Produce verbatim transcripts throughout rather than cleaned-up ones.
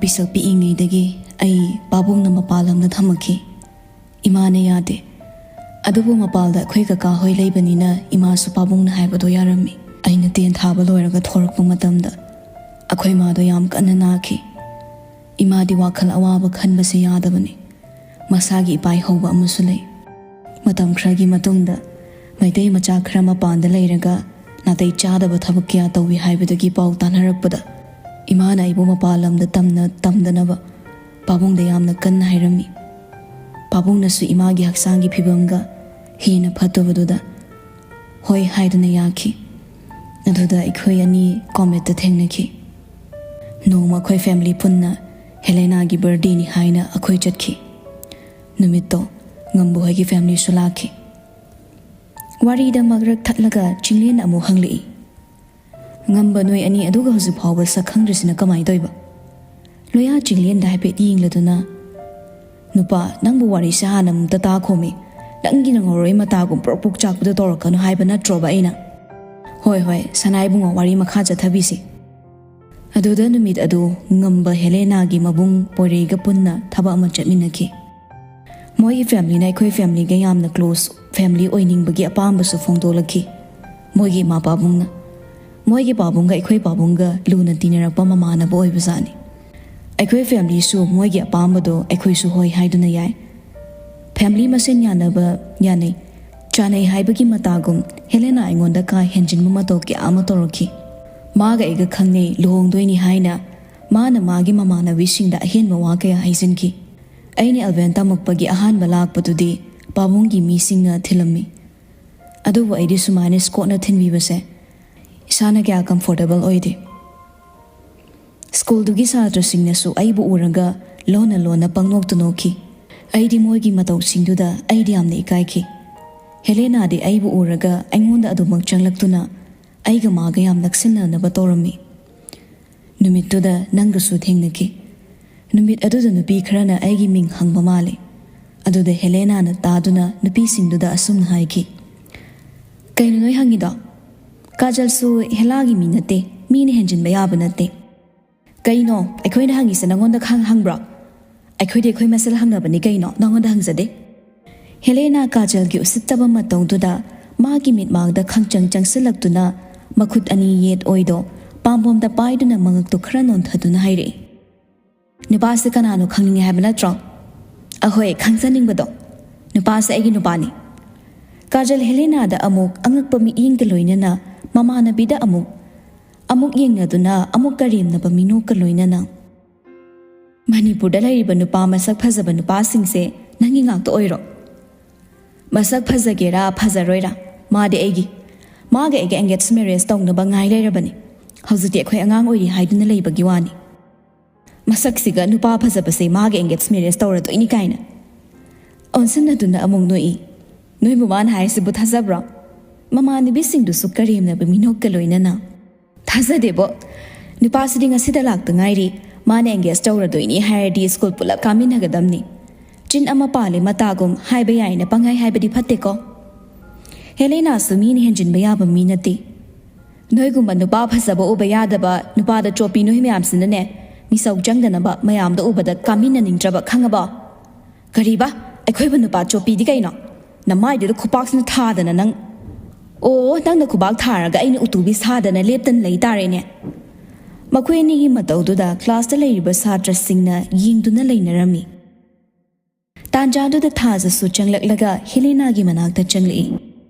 ꯄꯤꯁꯛ ꯄꯤꯛꯏꯉꯩꯗꯒꯤ ꯑꯩ ꯄꯥꯕꯨꯡꯅ ꯃꯄꯥꯟ ꯂꯝꯗ ꯊꯝꯃꯛꯈꯤ꯫ ꯏꯃꯥꯅ ꯌꯥꯗꯦ꯫ ꯑꯗꯨꯕꯨ ꯃꯄꯥꯜꯗ ꯑꯩꯈꯣꯏ ꯀꯀꯥ ꯍꯣꯏ ꯂꯩꯕꯅꯤꯅ ꯏꯃꯥꯁꯨ ꯄꯥꯕꯨꯡꯅ ꯍꯥꯏꯕꯗꯣ ꯌꯥꯔꯝꯃꯤ꯫ ꯑꯩꯅ ꯇꯦꯟ ꯊꯥꯕ ꯂꯣꯏꯔꯒ ꯊꯣꯔꯛꯄ ꯃꯇꯝꯗ ꯑꯩꯈꯣꯏ ꯃꯥꯗꯣ ꯌꯥꯝ ꯀꯟꯅ ꯅꯥꯈꯤ꯫ ꯏꯃꯥꯗꯤ ꯋꯥꯈꯜ ꯑꯋꯥꯕ ꯈꯟꯕꯁꯦ ꯌꯥꯗꯕꯅꯤ꯫ ꯃꯁꯥꯒꯤ ꯏꯄꯥꯏ ꯍꯧꯕ ꯑꯃꯁꯨ ꯂꯩ꯫ ꯃꯇꯝ ꯈꯔꯒꯤ ꯃꯇꯨꯡꯗ ꯃꯩꯇꯩ ꯃꯆꯥ ꯈꯔ ꯃꯄꯥꯟꯗ ꯂꯩꯔꯒ ꯅꯥꯇꯩ ꯆꯥꯗꯕ ꯊꯕꯛ ꯀꯌꯥ ꯇꯧꯏ ꯍꯥꯏꯕꯗꯨꯒꯤ ꯄꯥꯎ ꯇꯥꯅꯔꯛꯄꯗ ꯏꯃꯥꯅ ꯑꯩꯕꯨ ꯃꯄꯥꯟ ꯂꯝꯗ ꯇꯝꯅ ꯇꯝꯗꯅꯕ ꯄꯥꯕꯨꯡꯗ ꯌꯥꯝꯅ ꯀꯟꯅ ꯍꯥꯏꯔꯝꯃꯤ꯫ ꯄꯥꯕꯨꯡꯅꯁꯨ ꯏꯃꯥꯒꯤ ꯍꯛꯆꯥꯡꯒꯤ ꯐꯤꯕꯝꯒ ꯍꯦꯟꯅ ꯐꯠꯇꯕꯗꯨꯗ ꯍꯣꯏ ꯍꯥꯏꯗꯨꯅ ꯌꯥꯈꯤ꯫ ꯑꯗꯨꯗ ꯑꯩꯈꯣꯏ ꯑꯅꯤ ꯀꯣꯃꯦꯠꯇ ꯊꯦꯡꯅꯈꯤ꯫ ꯅꯣꯡꯃ ꯑꯩꯈꯣꯏ ꯐꯦꯃꯤꯂꯤ ꯄꯨꯟꯅ ꯍꯦꯂꯦꯅꯥꯒꯤ ꯕꯔꯗꯦꯅꯤ ꯍꯥꯏꯅ ꯑꯩꯈꯣꯏ ꯆꯠꯈꯤ꯫ ꯅꯨꯃꯤꯠꯇꯣ ꯉꯝꯕ ꯍꯣꯏꯒꯤ ꯐꯦꯃꯤꯂꯤꯁꯨ ꯂꯥꯛꯈꯤ꯫ ꯋꯥꯔꯤꯗ ꯃꯔꯛ ꯊꯠꯂꯒ ꯆꯤꯡꯂꯦꯟ ꯑꯃꯨꯛ ꯍꯪꯂꯛꯏ, "ꯉꯝꯕ, ꯅꯣꯏ ꯑꯅꯤ ꯑꯗꯨꯒ ꯍꯧꯖꯤꯛ ꯐꯥꯎꯕ ꯁꯛ ꯈꯪꯗ꯭ꯔꯤꯁꯤꯅ ꯀꯃꯥꯏꯅ ꯇꯧꯔꯤꯕ?" ꯂꯣꯌꯥ ꯆꯤꯡꯂꯦꯟꯗ ꯍꯥꯏꯐꯦꯠ ꯌꯦꯡꯂꯗꯨꯅ, "ꯅꯨꯄꯥ, ꯅꯪꯕꯨ ꯋꯥꯔꯤꯁꯦ ꯍꯥꯟꯅ ꯑꯃꯨꯛꯇ ꯇꯥꯈꯣꯃꯤ꯫ ꯅꯪꯒꯤ ꯅꯉꯧꯔꯣꯏ ꯃꯇꯥꯒꯨꯝ ꯄ꯭ꯔꯣꯛ ꯄ꯭ꯔꯣꯛ ꯆꯥꯛꯄꯗꯣ ꯇꯧꯔꯛꯀꯅꯨ ꯍꯥꯏꯕ ꯅꯠꯇ꯭ꯔꯣꯕ ꯑꯩꯅ?" "ꯍꯣꯏ, ꯍꯣꯏ, ꯁꯅꯥ ꯏꯕꯨꯡꯉꯣ, ꯋꯥꯔꯤ ꯃꯈꯥ ꯆꯠꯊꯕꯤꯁꯤ꯫" ꯑꯗꯨꯗ ꯅꯨꯃꯤꯠ ꯑꯗꯨ ꯉꯝꯕ ꯍꯦꯂꯦꯅꯥꯒꯤ ꯃꯕꯨꯡ ꯄꯣꯏꯔꯩꯒ ꯄꯨꯟꯅ ꯊꯕꯛ ꯑꯃ ꯆꯠꯃꯤꯟꯅꯈꯤ꯫ ꯃꯣꯏꯒꯤ ꯐꯦꯃꯤꯂꯤꯅ ꯑꯩꯈꯣꯏ ꯐꯦꯃꯤꯂꯤꯒ ꯌꯥꯝꯅ ꯀ꯭ꯂꯣꯁ ꯐꯦꯃꯤꯂꯤ ꯑꯣꯏꯅꯤꯡꯕꯒꯤ ꯑꯄꯥꯝꯕꯁꯨ ꯐꯣꯡꯗꯣꯛꯂꯛꯈꯤ꯫ ꯃꯣꯏꯒꯤ ꯏꯃꯥ ꯄꯥꯕꯨꯡꯅ, "ꯃꯣꯏꯒꯤ ꯄꯥꯕꯨꯡꯒ ꯑꯩꯈꯣꯏ ꯄꯥꯕꯨꯡꯒ ꯂꯨꯅ ꯇꯤꯟꯅꯔꯛꯄ ꯃꯃꯥꯟꯅꯕ ꯑꯣꯏꯕꯖꯥꯠꯅꯤ꯫ ꯑꯩꯈꯣꯏ ꯐꯦꯃꯤꯂꯤꯁꯨ ꯃꯣꯏꯒꯤ ꯑꯄꯥꯝꯕꯗꯣ ꯑꯩꯈꯣꯏꯁꯨ ꯍꯣꯏ ꯍꯥꯏꯗꯨꯅ ꯌꯥꯏ꯫ ꯐꯦꯃꯤꯂꯤ ꯃꯁꯦꯟ ꯌꯥꯅꯕ ꯌꯥꯅꯩ, ꯆꯥꯅꯩ ꯍꯥꯏꯕꯒꯤ ꯃꯇꯥꯒꯨꯝ ꯍꯦꯂꯦꯅꯥ ꯑꯩꯉꯣꯟꯗ ꯀꯥ ꯍꯦꯟꯖꯤꯟꯕ ꯃꯇꯧ ꯀꯌꯥ ꯑꯃ ꯇꯧꯔꯛꯈꯤ꯫ ꯃꯥꯒ ꯑꯩꯒ ꯈꯪꯅꯩ, ꯂꯨꯍꯣꯡꯗꯣꯏꯅꯤ ꯍꯥꯏꯅ ꯃꯥꯅ ꯃꯥꯒꯤ ꯃꯃꯥꯟꯅꯕꯤꯁꯤꯡꯗ ꯑꯍꯦꯟꯕ ꯋꯥ ꯀꯌꯥ ꯍꯥꯏꯖꯤꯟꯈꯤ꯫ ꯑꯩꯅ ꯑꯦꯜꯕꯦꯟ ꯇꯝꯃꯛꯄꯒꯤ ꯑꯍꯥꯟꯕ ꯂꯥꯛꯄꯗꯨꯗꯤ ꯄꯥꯕꯨꯡꯒꯤ ꯃꯤꯁꯤꯡꯅ ꯊꯤꯜꯂꯝꯃꯤ꯫ ꯑꯗꯨꯕꯨ ꯑꯩꯗꯤ ꯁꯨꯃꯥꯏꯅ ꯁ꯭ꯀꯣꯠꯅ ꯊꯤꯟꯕꯤꯕꯁꯦ ꯏꯁꯥꯅ ꯀꯌꯥ ꯀꯝꯐꯣꯔꯇꯦꯕꯜ ꯑꯣꯏꯗꯦ꯫ ꯁ꯭ꯀꯨꯜꯗꯨꯒꯤ ꯁꯥꯇ꯭ꯔꯁꯤꯡꯅꯁꯨ ꯑꯩꯕꯨ ꯎꯔꯒ ꯂꯣꯟꯅ ꯂꯣꯟꯅ ꯄꯪꯅꯣꯛꯇ ꯅꯣꯛꯈꯤ꯫ ꯑꯩꯗꯤ ꯃꯣꯏꯒꯤ ꯃꯇꯧꯁꯤꯡꯗꯨꯗ ꯑꯩꯗꯤ ꯌꯥꯝꯅ ꯏꯀꯥꯏꯈꯤ꯫ ꯍꯦꯂꯦꯅꯥꯗꯤ ꯑꯩꯕꯨ ꯎꯔꯒ ꯑꯩꯉꯣꯟꯗ ꯑꯗꯨꯃꯛ ꯆꯪꯂꯛꯇꯨꯅ ꯑꯩꯒ ꯃꯥꯒ ꯌꯥꯝ ꯅꯛꯁꯤꯟꯅꯅꯕ ꯇꯧꯔꯝꯃꯤ꯫ ꯅꯨꯃꯤꯠꯇꯨꯗ ꯅꯪꯒꯁꯨ ꯊꯦꯡꯅꯈꯤ꯫ ꯅꯨꯃꯤꯠ ꯑꯗꯨꯗ ꯅꯨꯄꯤ ꯈꯔꯅ ꯑꯩꯒꯤ ꯃꯤꯡ ꯍꯪꯕ ꯃꯥꯜꯂꯤ꯫ ꯑꯗꯨꯗ ꯍꯦꯂꯦꯅꯥꯅ ꯇꯥꯗꯨꯅ ꯅꯨꯄꯤꯁꯤꯡꯗꯨꯗ ꯑꯁꯨꯝꯅ ꯍꯥꯏꯈꯤ, "ꯀꯩꯅꯣ ꯅꯣꯏ ꯍꯪꯉꯤꯗꯣ? ꯀꯥꯖꯜꯁꯨ ꯍꯦꯂꯥꯒꯤ ꯃꯤ ꯅꯠꯇꯦ, ꯃꯤꯅ ꯍꯦꯟꯖꯤꯟꯕ ꯌꯥꯕ ꯅꯠꯇꯦ꯫ "ꯀꯩꯅꯣ? ꯑꯩꯈꯣꯏꯅ ꯍꯪꯉꯤꯁꯦ ꯅꯪꯉꯣꯟꯗ ꯈꯪ ꯍꯪꯕ꯭ꯔꯣ? ꯑꯩꯈꯣꯏꯗꯤ ꯑꯩꯈꯣꯏ ꯃꯁꯦꯜ ꯍꯪꯅꯕꯅꯤ ꯀꯩꯅꯣ, ꯅꯪꯉꯣꯟꯗ ꯍꯪꯖꯗꯦ꯫" ꯍꯦꯂꯦꯅꯥ ꯀꯥꯖꯜꯒꯤ ꯎꯁꯤꯠꯇꯕ ꯃꯇꯧꯗꯨꯗ ꯃꯥꯒꯤ ꯃꯤꯠꯃꯥꯡꯗ ꯈꯪꯆꯪ ꯆꯪꯁꯤꯜꯂꯛꯇꯨꯅ ꯃꯈꯨꯠ ꯑꯅꯤ ꯌꯦꯠ ꯑꯣꯏꯗꯣ ꯄꯥꯝꯕꯣꯝꯗ ꯄꯥꯏꯗꯨꯅ ꯃꯉꯛꯇꯨ ꯈꯔ ꯅꯣꯟꯊꯗꯨꯅ ꯍꯥꯏꯔꯛꯏ, "ꯅꯨꯄꯥꯁꯦ ꯀꯅꯥꯅꯣ ꯈꯪꯅꯤꯡꯉꯦ ꯍꯥꯏꯕ ꯅꯠꯇ꯭ꯔꯣ?" "ꯑꯍꯣꯏ, ꯈꯪꯖꯅꯤꯡꯕꯗꯣ꯫ ꯅꯨꯄꯥꯁꯦ ꯑꯩꯒꯤ ꯅꯨꯄꯥꯅꯤ꯫" ꯀꯥꯖꯜ ꯍꯦꯂꯦꯅꯥꯗ ꯑꯃꯨꯛ ꯑꯉꯛꯄ ꯃꯤꯠꯌꯦꯡꯒ ꯂꯣꯏꯅꯅ ꯃꯃꯥꯟꯅꯕꯤꯗ ꯑꯃꯨꯛ, ꯑꯃꯨꯛ ꯌꯦꯡꯅꯗꯨꯅ ꯑꯃꯨꯛ ꯀꯔꯦꯝꯅꯕ ꯃꯤꯅꯣꯛꯀ ꯂꯣꯏꯅꯅ, "ꯃꯅꯤꯄꯨꯔꯗ ꯂꯩꯔꯤꯕ ꯅꯨꯄꯥ ꯃꯁꯛ ꯐꯖꯕ ꯅꯨꯄꯥꯁꯤꯡꯁꯦ ꯅꯪꯒꯤ ꯉꯥꯛꯇ ꯑꯣꯏꯔꯣ?" "ꯃꯁꯛ ꯐꯖꯒꯦꯔꯥ ꯐꯖꯔꯣꯏꯔꯥ, ꯃꯥꯗꯤ ꯑꯩꯒꯤ꯫ ꯃꯥꯒ ꯑꯩꯒ ꯑꯦꯡꯒꯦꯖ ꯃꯦꯔꯦꯖ ꯇꯧꯅꯕ ꯉꯥꯏ ꯂꯩꯔꯕꯅꯤ꯫ ꯍꯧꯖꯤꯛꯇꯤ ꯑꯩꯈꯣꯏ ꯑꯉꯥꯡ ꯑꯣꯏꯔꯤ ꯍꯥꯏꯗꯨꯅ ꯂꯩꯕꯒꯤ ꯋꯥꯅꯤ꯫ ꯃꯁꯛꯁꯤꯒ ꯅꯨꯄꯥ ꯐꯖꯕꯁꯦ ꯃꯥꯒ ꯑꯦꯡꯒꯦꯖ ꯃꯦꯔꯦꯖ ꯇꯧꯔꯗꯣꯏꯅꯤ ꯀꯥꯏꯅ꯫" ꯑꯣꯟꯁꯤꯟꯅꯗꯨꯅ ꯑꯃꯨꯛ ꯅꯣꯛꯏ꯫ "ꯅꯣꯏꯕꯨ ꯃꯥꯅ ꯍꯥꯏꯔꯤꯁꯤꯕꯨ ꯊꯥꯖꯕ꯭ꯔꯣ?" ꯃꯃꯥꯟꯅꯕꯤꯁꯤꯡꯗꯨꯁꯨ ꯀꯔꯦꯝꯅꯕ ꯃꯤꯅꯣꯛꯀ ꯂꯣꯏꯅꯅ, "ꯊꯥꯖꯗꯦꯕꯣ꯫ ꯅꯨꯄꯥꯁꯤꯗꯤ ꯉꯁꯤꯗ ꯂꯥꯛꯇ ꯉꯥꯏꯔꯤ꯫ ꯃꯥꯅ ꯑꯦꯡꯒꯦꯖ ꯇꯧꯔꯗꯣꯏꯅꯤ ꯍꯥꯏꯔꯗꯤ ꯁ꯭ꯀꯨꯜ ꯄꯨꯂꯞ ꯀꯥꯃꯤꯟꯅꯒꯗꯕꯅꯤ꯫ ꯆꯤꯟ ꯑꯃ ꯄꯥꯜꯂꯤ ꯃꯇꯥꯒꯨꯝ ꯍꯥꯏꯕ ꯌꯥꯏꯅ ꯄꯪꯍꯥꯏ ꯍꯥꯏꯕꯗꯤ ꯐꯠꯇꯦꯀꯣ꯫" ꯍꯦꯂꯦꯅꯥꯁꯨ ꯃꯤꯅ ꯍꯦꯟꯖꯤꯟꯕ ꯌꯥꯕ ꯃꯤ ꯅꯠꯇꯦ꯫ "ꯅꯣꯏꯒꯨꯝꯕ ꯅꯨꯄꯥ ꯐꯖꯕ ꯎꯕ ꯌꯥꯗꯕ ꯅꯨꯄꯥꯗ ꯆꯣꯞꯄꯤ ꯅꯣꯏ ꯃꯌꯥꯝꯁꯤꯅꯅꯦ, ꯃꯤꯁꯧ ꯆꯪꯗꯅꯕ ꯃꯌꯥꯝꯗ ꯎꯕꯗ ꯀꯥꯃꯤꯟꯅꯅꯤꯡꯗ꯭ꯔꯕ, ꯈꯪꯉꯕꯣ?" "ꯀꯔꯤꯕ? ꯑꯩꯈꯣꯏꯕꯨ ꯅꯨꯄꯥ ꯆꯣꯞꯄꯤꯗꯤ ꯀꯩꯅꯣ? ꯅꯃꯥꯏꯗꯨꯗ ꯈꯨꯄꯥꯛꯁꯤꯅ ꯊꯥꯗꯅ ꯅꯪ꯫ ꯑꯣ, ꯅꯪꯅ ꯈꯨꯕꯥꯛ ꯊꯥꯔꯒ ꯑꯩꯅ ꯎꯇꯨꯕꯤ ꯁꯥꯗꯅ ꯂꯦꯞꯇꯅ ꯂꯩ ꯇꯥꯔꯦꯅꯦ꯫" ꯃꯈꯣꯏ ꯑꯅꯤꯒꯤ ꯃꯇꯧꯗꯨꯗ ꯀ꯭ꯂꯥꯁꯇ ꯂꯩꯔꯤꯕ ꯁꯥꯇ꯭ꯔꯁꯤꯡꯅ ꯌꯦꯡꯗꯨꯅ ꯂꯩꯅꯔꯝꯃꯤ꯫ ꯇꯥꯟꯖꯥꯗꯨꯗ ꯊꯥꯖꯁꯨ ꯆꯪꯂꯛꯂꯒ ꯍꯦꯂꯦꯅꯥꯒꯤ ꯃꯅꯥꯛꯇ ꯆꯪꯂꯛꯏ꯫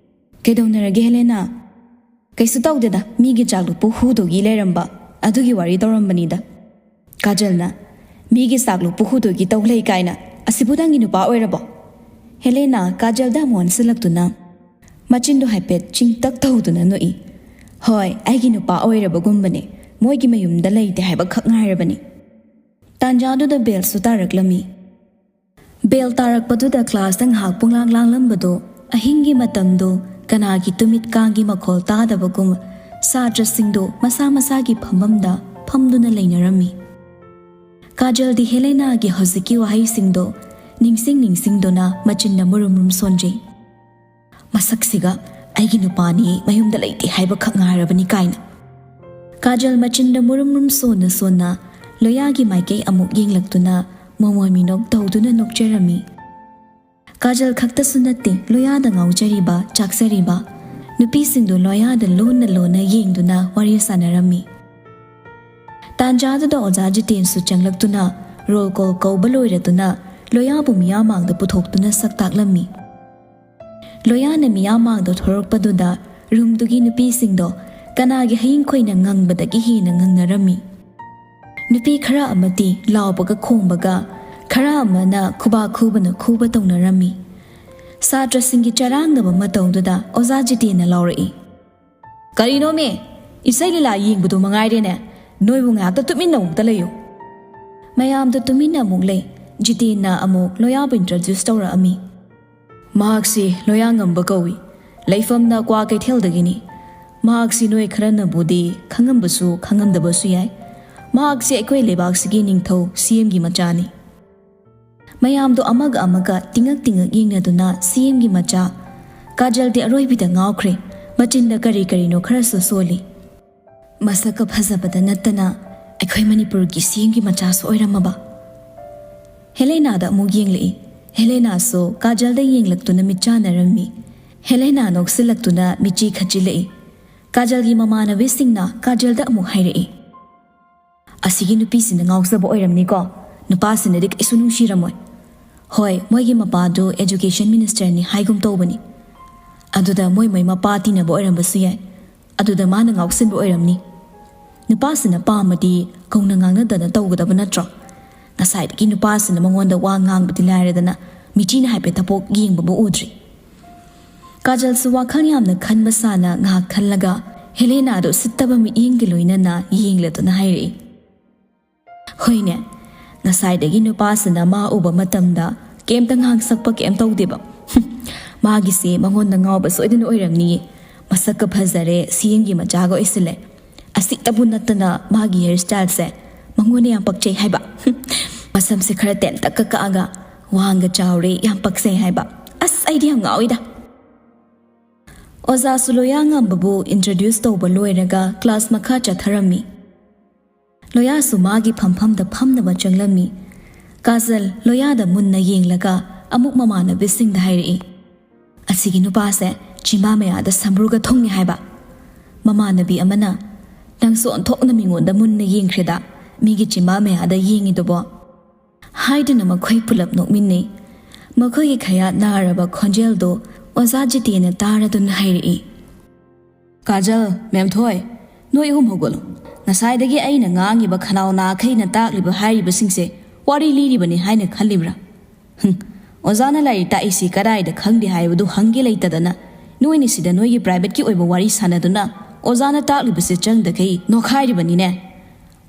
"ꯀꯩꯗꯧꯅꯔꯒꯦ ꯍꯦꯂꯦꯅꯥ?" "ꯀꯩꯁꯨ ꯇꯧꯗꯦꯗ, ꯃꯤꯒꯤ ꯆꯥꯛ ꯂꯨꯛꯄꯨ ꯍꯨꯗꯧꯒꯤ ꯂꯩꯔꯝꯕ, ꯑꯗꯨꯒꯤ ꯋꯥꯔꯤ ꯇꯧꯔꯝꯕꯅꯤꯗ꯫" ꯀꯥꯖꯜꯅ, "ꯃꯤꯒꯤ ꯆꯥꯛ ꯂꯨꯛꯄꯨ ꯍꯨꯗꯧꯒꯤ ꯇꯧ ꯂꯩ ꯀꯥꯏꯅ, ꯑꯁꯤꯕꯨ ꯅꯪꯒꯤ ꯅꯨꯄꯥ ꯑꯣꯏꯔꯕꯣ?" ꯍꯦꯂꯦꯅꯥ ꯀꯥꯖꯜꯗ ꯑꯃꯨꯛ ꯑꯣꯟꯁꯤꯜꯂꯛꯇꯨꯅ ꯃꯆꯤꯟꯗꯨ ꯍꯥꯏꯐꯦꯠ ꯆꯤꯡꯇꯛ ꯇꯧꯗꯨꯅ ꯅꯣꯛꯏ꯫ "ꯍꯣꯏ, ꯑꯩꯒꯤ ꯅꯨꯄꯥ ꯑꯣꯏꯔꯕꯒꯨꯝꯕꯅꯦ, ꯃꯣꯏꯒꯤ ꯃꯌꯨꯝꯗ ꯂꯩꯇꯦ ꯍꯥꯏꯕ ꯈꯛ ꯉꯥꯏꯔꯕꯅꯤ꯫" ꯇꯥꯟꯖꯥꯗꯨꯗ ꯕꯦꯜꯁꯨ ꯇꯥꯔꯛꯂꯝꯃꯤ꯫ ꯕꯦꯜ ꯇꯥꯔꯛꯄꯗꯨꯗ ꯀ꯭ꯂꯥꯁꯇ ꯉꯥꯏꯍꯥꯛ ꯄꯨꯡꯂꯥꯡ ꯂꯥꯡꯂꯝꯕꯗꯣ, ꯑꯍꯤꯡꯒꯤ ꯃꯇꯝꯗꯣ, ꯀꯅꯥꯒꯤ ꯇꯨꯃꯤꯠ ꯀꯥꯡꯒꯤ ꯃꯈꯣꯜ ꯇꯥꯗꯕꯒꯨꯝ ꯁꯥꯇ꯭ꯔꯁꯤꯡꯗꯣ ꯃꯁꯥ ꯃꯁꯥꯒꯤ ꯐꯝꯐꯝꯗ ꯐꯝꯗꯨꯅ ꯂꯩꯅꯔꯝꯃꯤ꯫ ꯀꯥꯖꯜꯗꯤ ꯍꯦꯂꯦꯅꯥꯒꯤ ꯍꯧꯖꯤꯛꯀꯤ ꯋꯥꯍꯩꯁꯤꯡꯗꯣ ꯅꯤꯡꯁꯤꯡ ꯅꯤꯡꯁꯤꯡꯗꯨꯅ ꯃꯆꯤꯟꯗ ꯃꯨꯔꯨꯝ ꯃꯨꯔꯨꯝ ꯁꯣꯟꯖꯩ꯫ "ꯃꯁꯛꯁꯤꯒ ꯑꯩꯒꯤ ꯅꯨꯄꯥꯅꯤ, ꯃꯌꯨꯝꯗ ꯂꯩꯇꯦ ꯍꯥꯏꯕ ꯈꯛ ꯉꯥꯏꯔꯕꯅꯤ" ꯀꯥꯏꯅ꯫ ꯀꯥꯖꯜ ꯃꯆꯤꯟꯗ ꯃꯨꯔꯨꯝ ꯃꯨꯔꯨꯝ ꯁꯣꯟꯅ ꯁꯣꯟꯅ ꯂꯣꯌꯥꯒꯤ ꯃꯥꯏꯀꯩ ꯑꯃꯨꯛ ꯌꯦꯡꯂꯛꯇꯨꯅ ꯃꯣꯃꯣꯟ ꯃꯤꯅꯣꯛ ꯇꯧꯗꯨꯅ ꯅꯣꯛꯆꯔꯝꯃꯤ꯫ ꯀꯥꯖꯜ ꯈꯛꯇꯁꯨ ꯅꯠꯇꯦ ꯂꯣꯌꯥꯗ ꯉꯥꯎꯖꯔꯤꯕ, ꯆꯥꯛꯆꯔꯤꯕ꯫ ꯅꯨꯄꯤꯁꯤꯡꯗꯨ ꯂꯣꯌꯥꯗ ꯂꯣꯟꯅ ꯂꯣꯟꯅ ꯌꯦꯡꯗꯨꯅ ꯋꯥꯔꯤ ꯁꯥꯟꯅꯔꯝꯃꯤ꯫ ꯇꯥꯟꯖꯥꯗꯨꯗ ꯑꯣꯖꯥ ꯖꯤꯇꯦꯟꯁꯨ ꯆꯪꯂꯛꯇꯨꯅ ꯔꯣꯜ ꯀꯣꯜ ꯀꯧꯕ ꯂꯣꯏꯔꯗꯨꯅ ꯂꯣꯌꯥꯕꯨ ꯃꯤꯌꯥꯝꯃꯥꯡꯗ ꯄꯨꯊꯣꯛꯇꯨꯅ ꯁꯛ ꯇꯥꯛꯂꯝꯃꯤ꯫ ꯂꯣꯌꯥꯅ ꯃꯤꯌꯥꯝꯃꯥꯡꯗ ꯊꯣꯔꯛꯄꯗꯨꯗ ꯔꯨꯝꯗꯨꯒꯤ ꯅꯨꯄꯤꯁꯤꯡꯗꯣ ꯀꯅꯥꯒꯤ ꯍꯌꯤꯡ ꯈꯣꯏꯅ ꯉꯪꯕꯗꯒꯤ ꯍꯦꯟꯅ ꯉꯪꯅꯔꯝꯃꯤ꯫ ꯅꯨꯄꯤ ꯈꯔ ꯑꯃꯗꯤ ꯂꯥꯎꯕꯒ ꯈꯣꯡꯕꯒ, ꯈꯔ ꯑꯃꯅ ꯈꯨꯕꯥꯛ ꯈꯨꯕꯅ ꯈꯨꯕ ꯇꯧꯅꯔꯝꯃꯤ꯫ ꯁꯥꯇ꯭ꯔꯁꯤꯡꯒꯤ ꯆꯔꯥꯡꯅꯕ ꯃꯇꯧꯗꯨꯗ ꯑꯣꯖꯥ ꯖꯤꯇꯦꯟꯅ ꯂꯥꯎꯔꯛꯏ, "ꯀꯔꯤꯅꯣꯃꯤ? ꯏꯁꯩ ꯂꯤꯂꯥ ꯌꯦꯡꯕꯗꯨ ꯃꯉꯥꯏꯔꯦꯅꯦ꯫ ꯅꯣꯏꯕꯨ ꯉꯥꯏꯍꯥꯛꯇ ꯇꯨꯃꯤꯟꯅ ꯑꯃꯨꯛꯇ ꯂꯩꯌꯨ꯫" ꯃꯌꯥꯝꯗꯨ ꯇꯨꯃꯤꯟꯅ ꯑꯃꯨꯛ ꯂꯩ꯫ ꯖꯤꯇꯦꯟꯅ ꯑꯃꯨꯛ ꯂꯣꯌꯥꯕꯨ ꯏꯟꯇ꯭ꯔꯣꯗ꯭ꯌꯨꯁ ꯇꯧꯔꯛꯑꯝꯃꯤ꯫ "ꯃꯍꯥꯛꯁꯤ ꯂꯣꯌꯥ ꯉꯝꯕ ꯀꯧꯏ꯫ ꯂꯩꯐꯝꯅ ꯀ꯭ꯋꯥ ꯀꯩꯊꯦꯜꯗꯒꯤꯅꯤ꯫ ꯃꯍꯥꯛꯁꯤ ꯅꯣꯏ ꯈꯔꯅꯕꯨꯗꯤ ꯈꯪꯉꯝꯕꯁꯨ ꯈꯪꯉꯝꯗꯕꯁꯨ ꯌꯥꯏ꯫ ꯃꯍꯥꯛꯁꯤ ꯑꯩꯈꯣꯏ ꯂꯩꯕꯥꯛꯁꯤꯒꯤ ꯅꯤꯡꯊꯧ ꯁꯤ ꯑꯦꯝꯒꯤ ꯃꯆꯥꯅꯤ꯫" ꯃꯌꯥꯝꯗꯣ ꯑꯃꯒ ꯑꯃꯒ ꯇꯤꯡꯉꯛ ꯇꯤꯡꯉꯛ ꯌꯦꯡꯅꯗꯨꯅ ꯁꯤ ꯑꯦꯝꯒꯤ ꯃꯆꯥ, ꯀꯥꯖꯜꯗꯤ ꯑꯔꯣꯏꯕꯤꯗ ꯉꯥꯎꯈ꯭ꯔꯦ꯫ ꯃꯆꯤꯟꯗ ꯀꯔꯤ ꯀꯔꯤꯅꯣ ꯈꯔꯁꯨ ꯁꯣꯜꯂꯤ꯫ ꯃꯁꯛꯀ ꯐꯖꯕꯗ ꯅꯠꯇꯅ ꯑꯩꯈꯣꯏ ꯃꯅꯤꯄꯨꯔꯒꯤ ꯁꯤ ꯑꯦꯝꯒꯤ ꯃꯆꯥꯁꯨ ꯑꯣꯏꯔꯝꯃꯕ꯫ ꯍꯦꯂꯦꯅꯥꯗ ꯑꯃꯨꯛ ꯌꯦꯡꯂꯛꯏ꯫ ꯍꯦꯂꯦꯅꯥꯁꯨ ꯀꯥꯖꯜꯗ ꯌꯦꯡꯂꯛꯇꯨꯅ ꯃꯤꯠ ꯆꯥꯟꯅꯔꯝꯃꯤ꯫ ꯍꯦꯂꯦꯅꯥ ꯅꯣꯛꯁꯤꯜꯂꯛꯇꯨꯅ ꯃꯤꯠꯆꯤ ꯈꯠꯆꯤꯜꯂꯛꯏ꯫ ꯀꯥꯖꯜꯒꯤ ꯃꯃꯥꯟꯅꯕꯤꯁꯤꯡꯅ ꯀꯥꯖꯜꯗ ꯑꯃꯨꯛ ꯍꯥꯏꯔꯛꯏ, "ꯑꯁꯤꯒꯤ ꯅꯨꯄꯤꯁꯤꯅ ꯉꯥꯎꯖꯕ ꯑꯣꯏꯔꯝꯅꯤꯀꯣ꯫ ꯅꯨꯄꯥꯁꯤꯅꯗꯤ ꯀꯩꯁꯨ ꯅꯨꯡꯁꯤꯔꯝꯃꯣꯏ꯫ ꯍꯣꯏ, ꯃꯣꯏꯒꯤ ꯃꯄꯥꯗꯨ ꯑꯦꯖꯨꯀꯦꯁꯟ ꯃꯤꯅꯤꯁꯇꯔꯅꯤ ꯍꯥꯏꯒꯨꯝ ꯇꯧꯕꯅꯤ꯫ ꯑꯗꯨꯗ ꯃꯣꯏ ꯃꯣꯏ ꯃꯄꯥ ꯇꯤꯟꯅꯕ ꯑꯣꯏꯔꯝꯕꯁꯨ ꯌꯥꯏ꯫ ꯑꯗꯨꯗ ꯃꯥꯅ ꯉꯥꯎꯁꯤꯟꯕ ꯑꯣꯏꯔꯝꯅꯤ꯫ ꯅꯨꯄꯥꯁꯤꯅ ꯄꯥꯝꯃꯗꯤ ꯀꯧꯅ ꯉꯥꯡꯅꯗꯅ ꯇꯧꯒꯗꯕ ꯅꯠꯇ꯭ꯔꯣ? ꯉꯁꯥꯏꯗꯒꯤ ꯅꯨꯄꯥꯁꯤꯅ ꯃꯉꯣꯟꯗ ꯋꯥ ꯉꯥꯡꯕꯗꯤ ꯂꯥꯏꯔꯗꯅ ꯃꯤꯆꯤꯅ ꯍꯥꯏꯐꯦꯠ ꯊꯕꯣꯛ ꯌꯦꯡꯕꯕꯨ ꯎꯗ꯭ꯔꯤ꯫" ꯀꯥꯖꯜꯁꯨ ꯋꯥꯈꯜ ꯌꯥꯝꯅ ꯈꯟꯕ ꯁꯥꯅ ꯉꯥꯏꯍꯥꯛ ꯈꯜꯂꯒ ꯍꯦꯂꯦꯅꯥꯗꯨ ꯎꯁꯤꯠꯇꯕ ꯃꯤꯠꯌꯦꯡꯒꯤ ꯂꯣꯏꯅꯅ ꯌꯦꯡꯂꯗꯨꯅ ꯍꯥꯏꯔꯛꯏ, "ꯍꯣꯏꯅꯦ, ꯉꯁꯥꯏꯗꯒꯤ ꯅꯨꯄꯥꯁꯤꯅ ꯃꯥ ꯎꯕ ꯃꯇꯝꯗ ꯀꯩꯝꯇ ꯉꯥꯡꯁꯛꯄ ꯀꯩꯝ ꯇꯧꯗꯦꯕ꯫ ꯃꯥꯒꯤꯁꯦ ꯃꯉꯣꯟꯗ ꯉꯥꯎꯕ ꯁꯣꯏꯗꯅ ꯑꯣꯏꯔꯝꯅꯤꯌꯦ꯫ ꯃꯁꯛꯀ ꯐꯖꯔꯦ, ꯁꯤ ꯑꯦꯝꯒꯤ ꯃꯆꯥꯒ ꯑꯣꯏꯁꯤꯜꯂꯦ꯫ ꯑꯁꯤꯇꯕꯨ ꯅꯠꯇꯅ ꯃꯥꯒꯤ ꯍꯤꯌꯔ ꯁ꯭ꯇꯥꯏꯜꯁꯦ ꯃꯉꯣꯟꯗ ꯌꯥꯝ ꯄꯛꯆꯩ ꯍꯥꯏꯕ꯫ ꯃꯁꯝꯁꯦ ꯈꯔ ꯇꯦꯟꯇꯛꯀ ꯀꯛꯑꯒ ꯋꯥꯡꯒ ꯆꯥꯎꯔꯦ, ꯌꯥꯝ ꯄꯛꯆꯩ ꯍꯥꯏꯕ꯫ ꯑꯁ, ꯑꯩꯗꯤ ꯌꯥꯝ ꯉꯥꯎꯏꯗ꯫" ꯑꯣꯖꯥꯁꯨ ꯂꯣꯌꯥ ꯉꯝꯕꯕꯨ introduce ꯇꯧꯕ ꯂꯣꯏꯔꯒ class ꯃꯈꯥ ꯆꯠꯊꯔꯝꯃꯤ꯫ ꯂꯣꯌꯥꯁꯨ ꯃꯥꯒꯤ ꯐꯝꯐꯝꯗ ꯐꯝꯅꯕ ꯆꯪꯂꯝꯃꯤ꯫ ꯀꯥꯖꯜ ꯂꯣꯌꯥꯗ ꯃꯨꯟꯅ ꯌꯦꯡꯂꯒ ꯑꯃꯨꯛ ꯃꯃꯥꯟꯅꯕꯤꯁꯤꯡꯗ ꯍꯥꯏꯔꯛꯏ, "ꯑꯁꯤꯒꯤ ꯅꯨꯄꯥꯁꯦ ꯆꯤꯝꯕꯥ ꯃꯌꯥꯗ ꯁꯝꯕ꯭ꯔꯨꯒ ꯊꯨꯡꯉꯦ ꯍꯥꯏꯕ꯫" ꯃꯃꯥꯟꯅꯕꯤ ꯑꯃꯅ, "ꯅꯪꯁꯨ ꯑꯣꯟꯊꯣꯛꯅ ꯃꯤꯉꯣꯟꯗ ꯃꯨꯟꯅ ꯌꯦꯡꯈ꯭ꯔꯦꯗ, ꯃꯤꯒꯤ ꯆꯤꯝꯕꯥ ꯃꯌꯥꯗ ꯌꯦꯡꯉꯤꯗꯨꯕꯣ?" ꯍꯥꯏꯗꯨꯅ ꯃꯈꯣꯏ ꯄꯨꯂꯞ ꯅꯣꯛꯃꯤꯟꯅꯩ꯫ ꯃꯈꯣꯏꯒꯤ ꯈꯌꯥꯠ ꯅꯥꯔꯕ ꯈꯣꯟꯖꯦꯜꯗꯨ ꯑꯣꯖꯥ ꯖꯤꯇꯦꯟꯅ ꯇꯥꯔꯗꯨꯅ ꯍꯥꯏꯔꯛꯏ, "ꯀꯥꯖꯜ, ꯃꯦꯝꯊꯣꯏ, ꯅꯣꯏ ꯑꯍꯨꯝ ꯍꯧꯒꯠꯂꯨ꯫ ꯉꯁꯥꯏꯗꯒꯤ ꯑꯩꯅ ꯉꯥꯡꯉꯤꯕ ꯈꯅꯥꯎ ꯅꯥꯈꯩꯅ ꯇꯥꯛꯂꯤꯕ ꯍꯥꯏꯔꯤꯕꯁꯤꯡꯁꯦ ꯋꯥꯔꯤ ꯂꯤꯔꯤꯕꯅꯤ ꯍꯥꯏꯅ ꯈꯜꯂꯤꯕ꯭ꯔꯥ? ꯍꯨꯝ, ꯑꯣꯖꯥꯅ ꯂꯥꯏꯔꯤꯛ ꯇꯥꯛꯏꯁꯤ ꯀꯗꯥꯏꯗ ꯈꯪꯗꯦ ꯍꯥꯏꯕꯗꯨ ꯍꯪꯒꯦ ꯂꯩꯇꯗꯅ ꯅꯣꯏꯅ ꯁꯤꯗ ꯅꯣꯏꯒꯤ privateꯀꯤ ꯑꯣꯏꯕ ꯋꯥꯔꯤ ꯁꯥꯟꯅꯗꯨꯅ ꯑꯣꯖꯥꯅ ꯇꯥꯛꯂꯤꯕꯁꯦ ꯆꯪꯗꯈꯩ ꯅꯣꯈꯥꯏꯔꯤꯕꯅꯤꯅꯦ꯫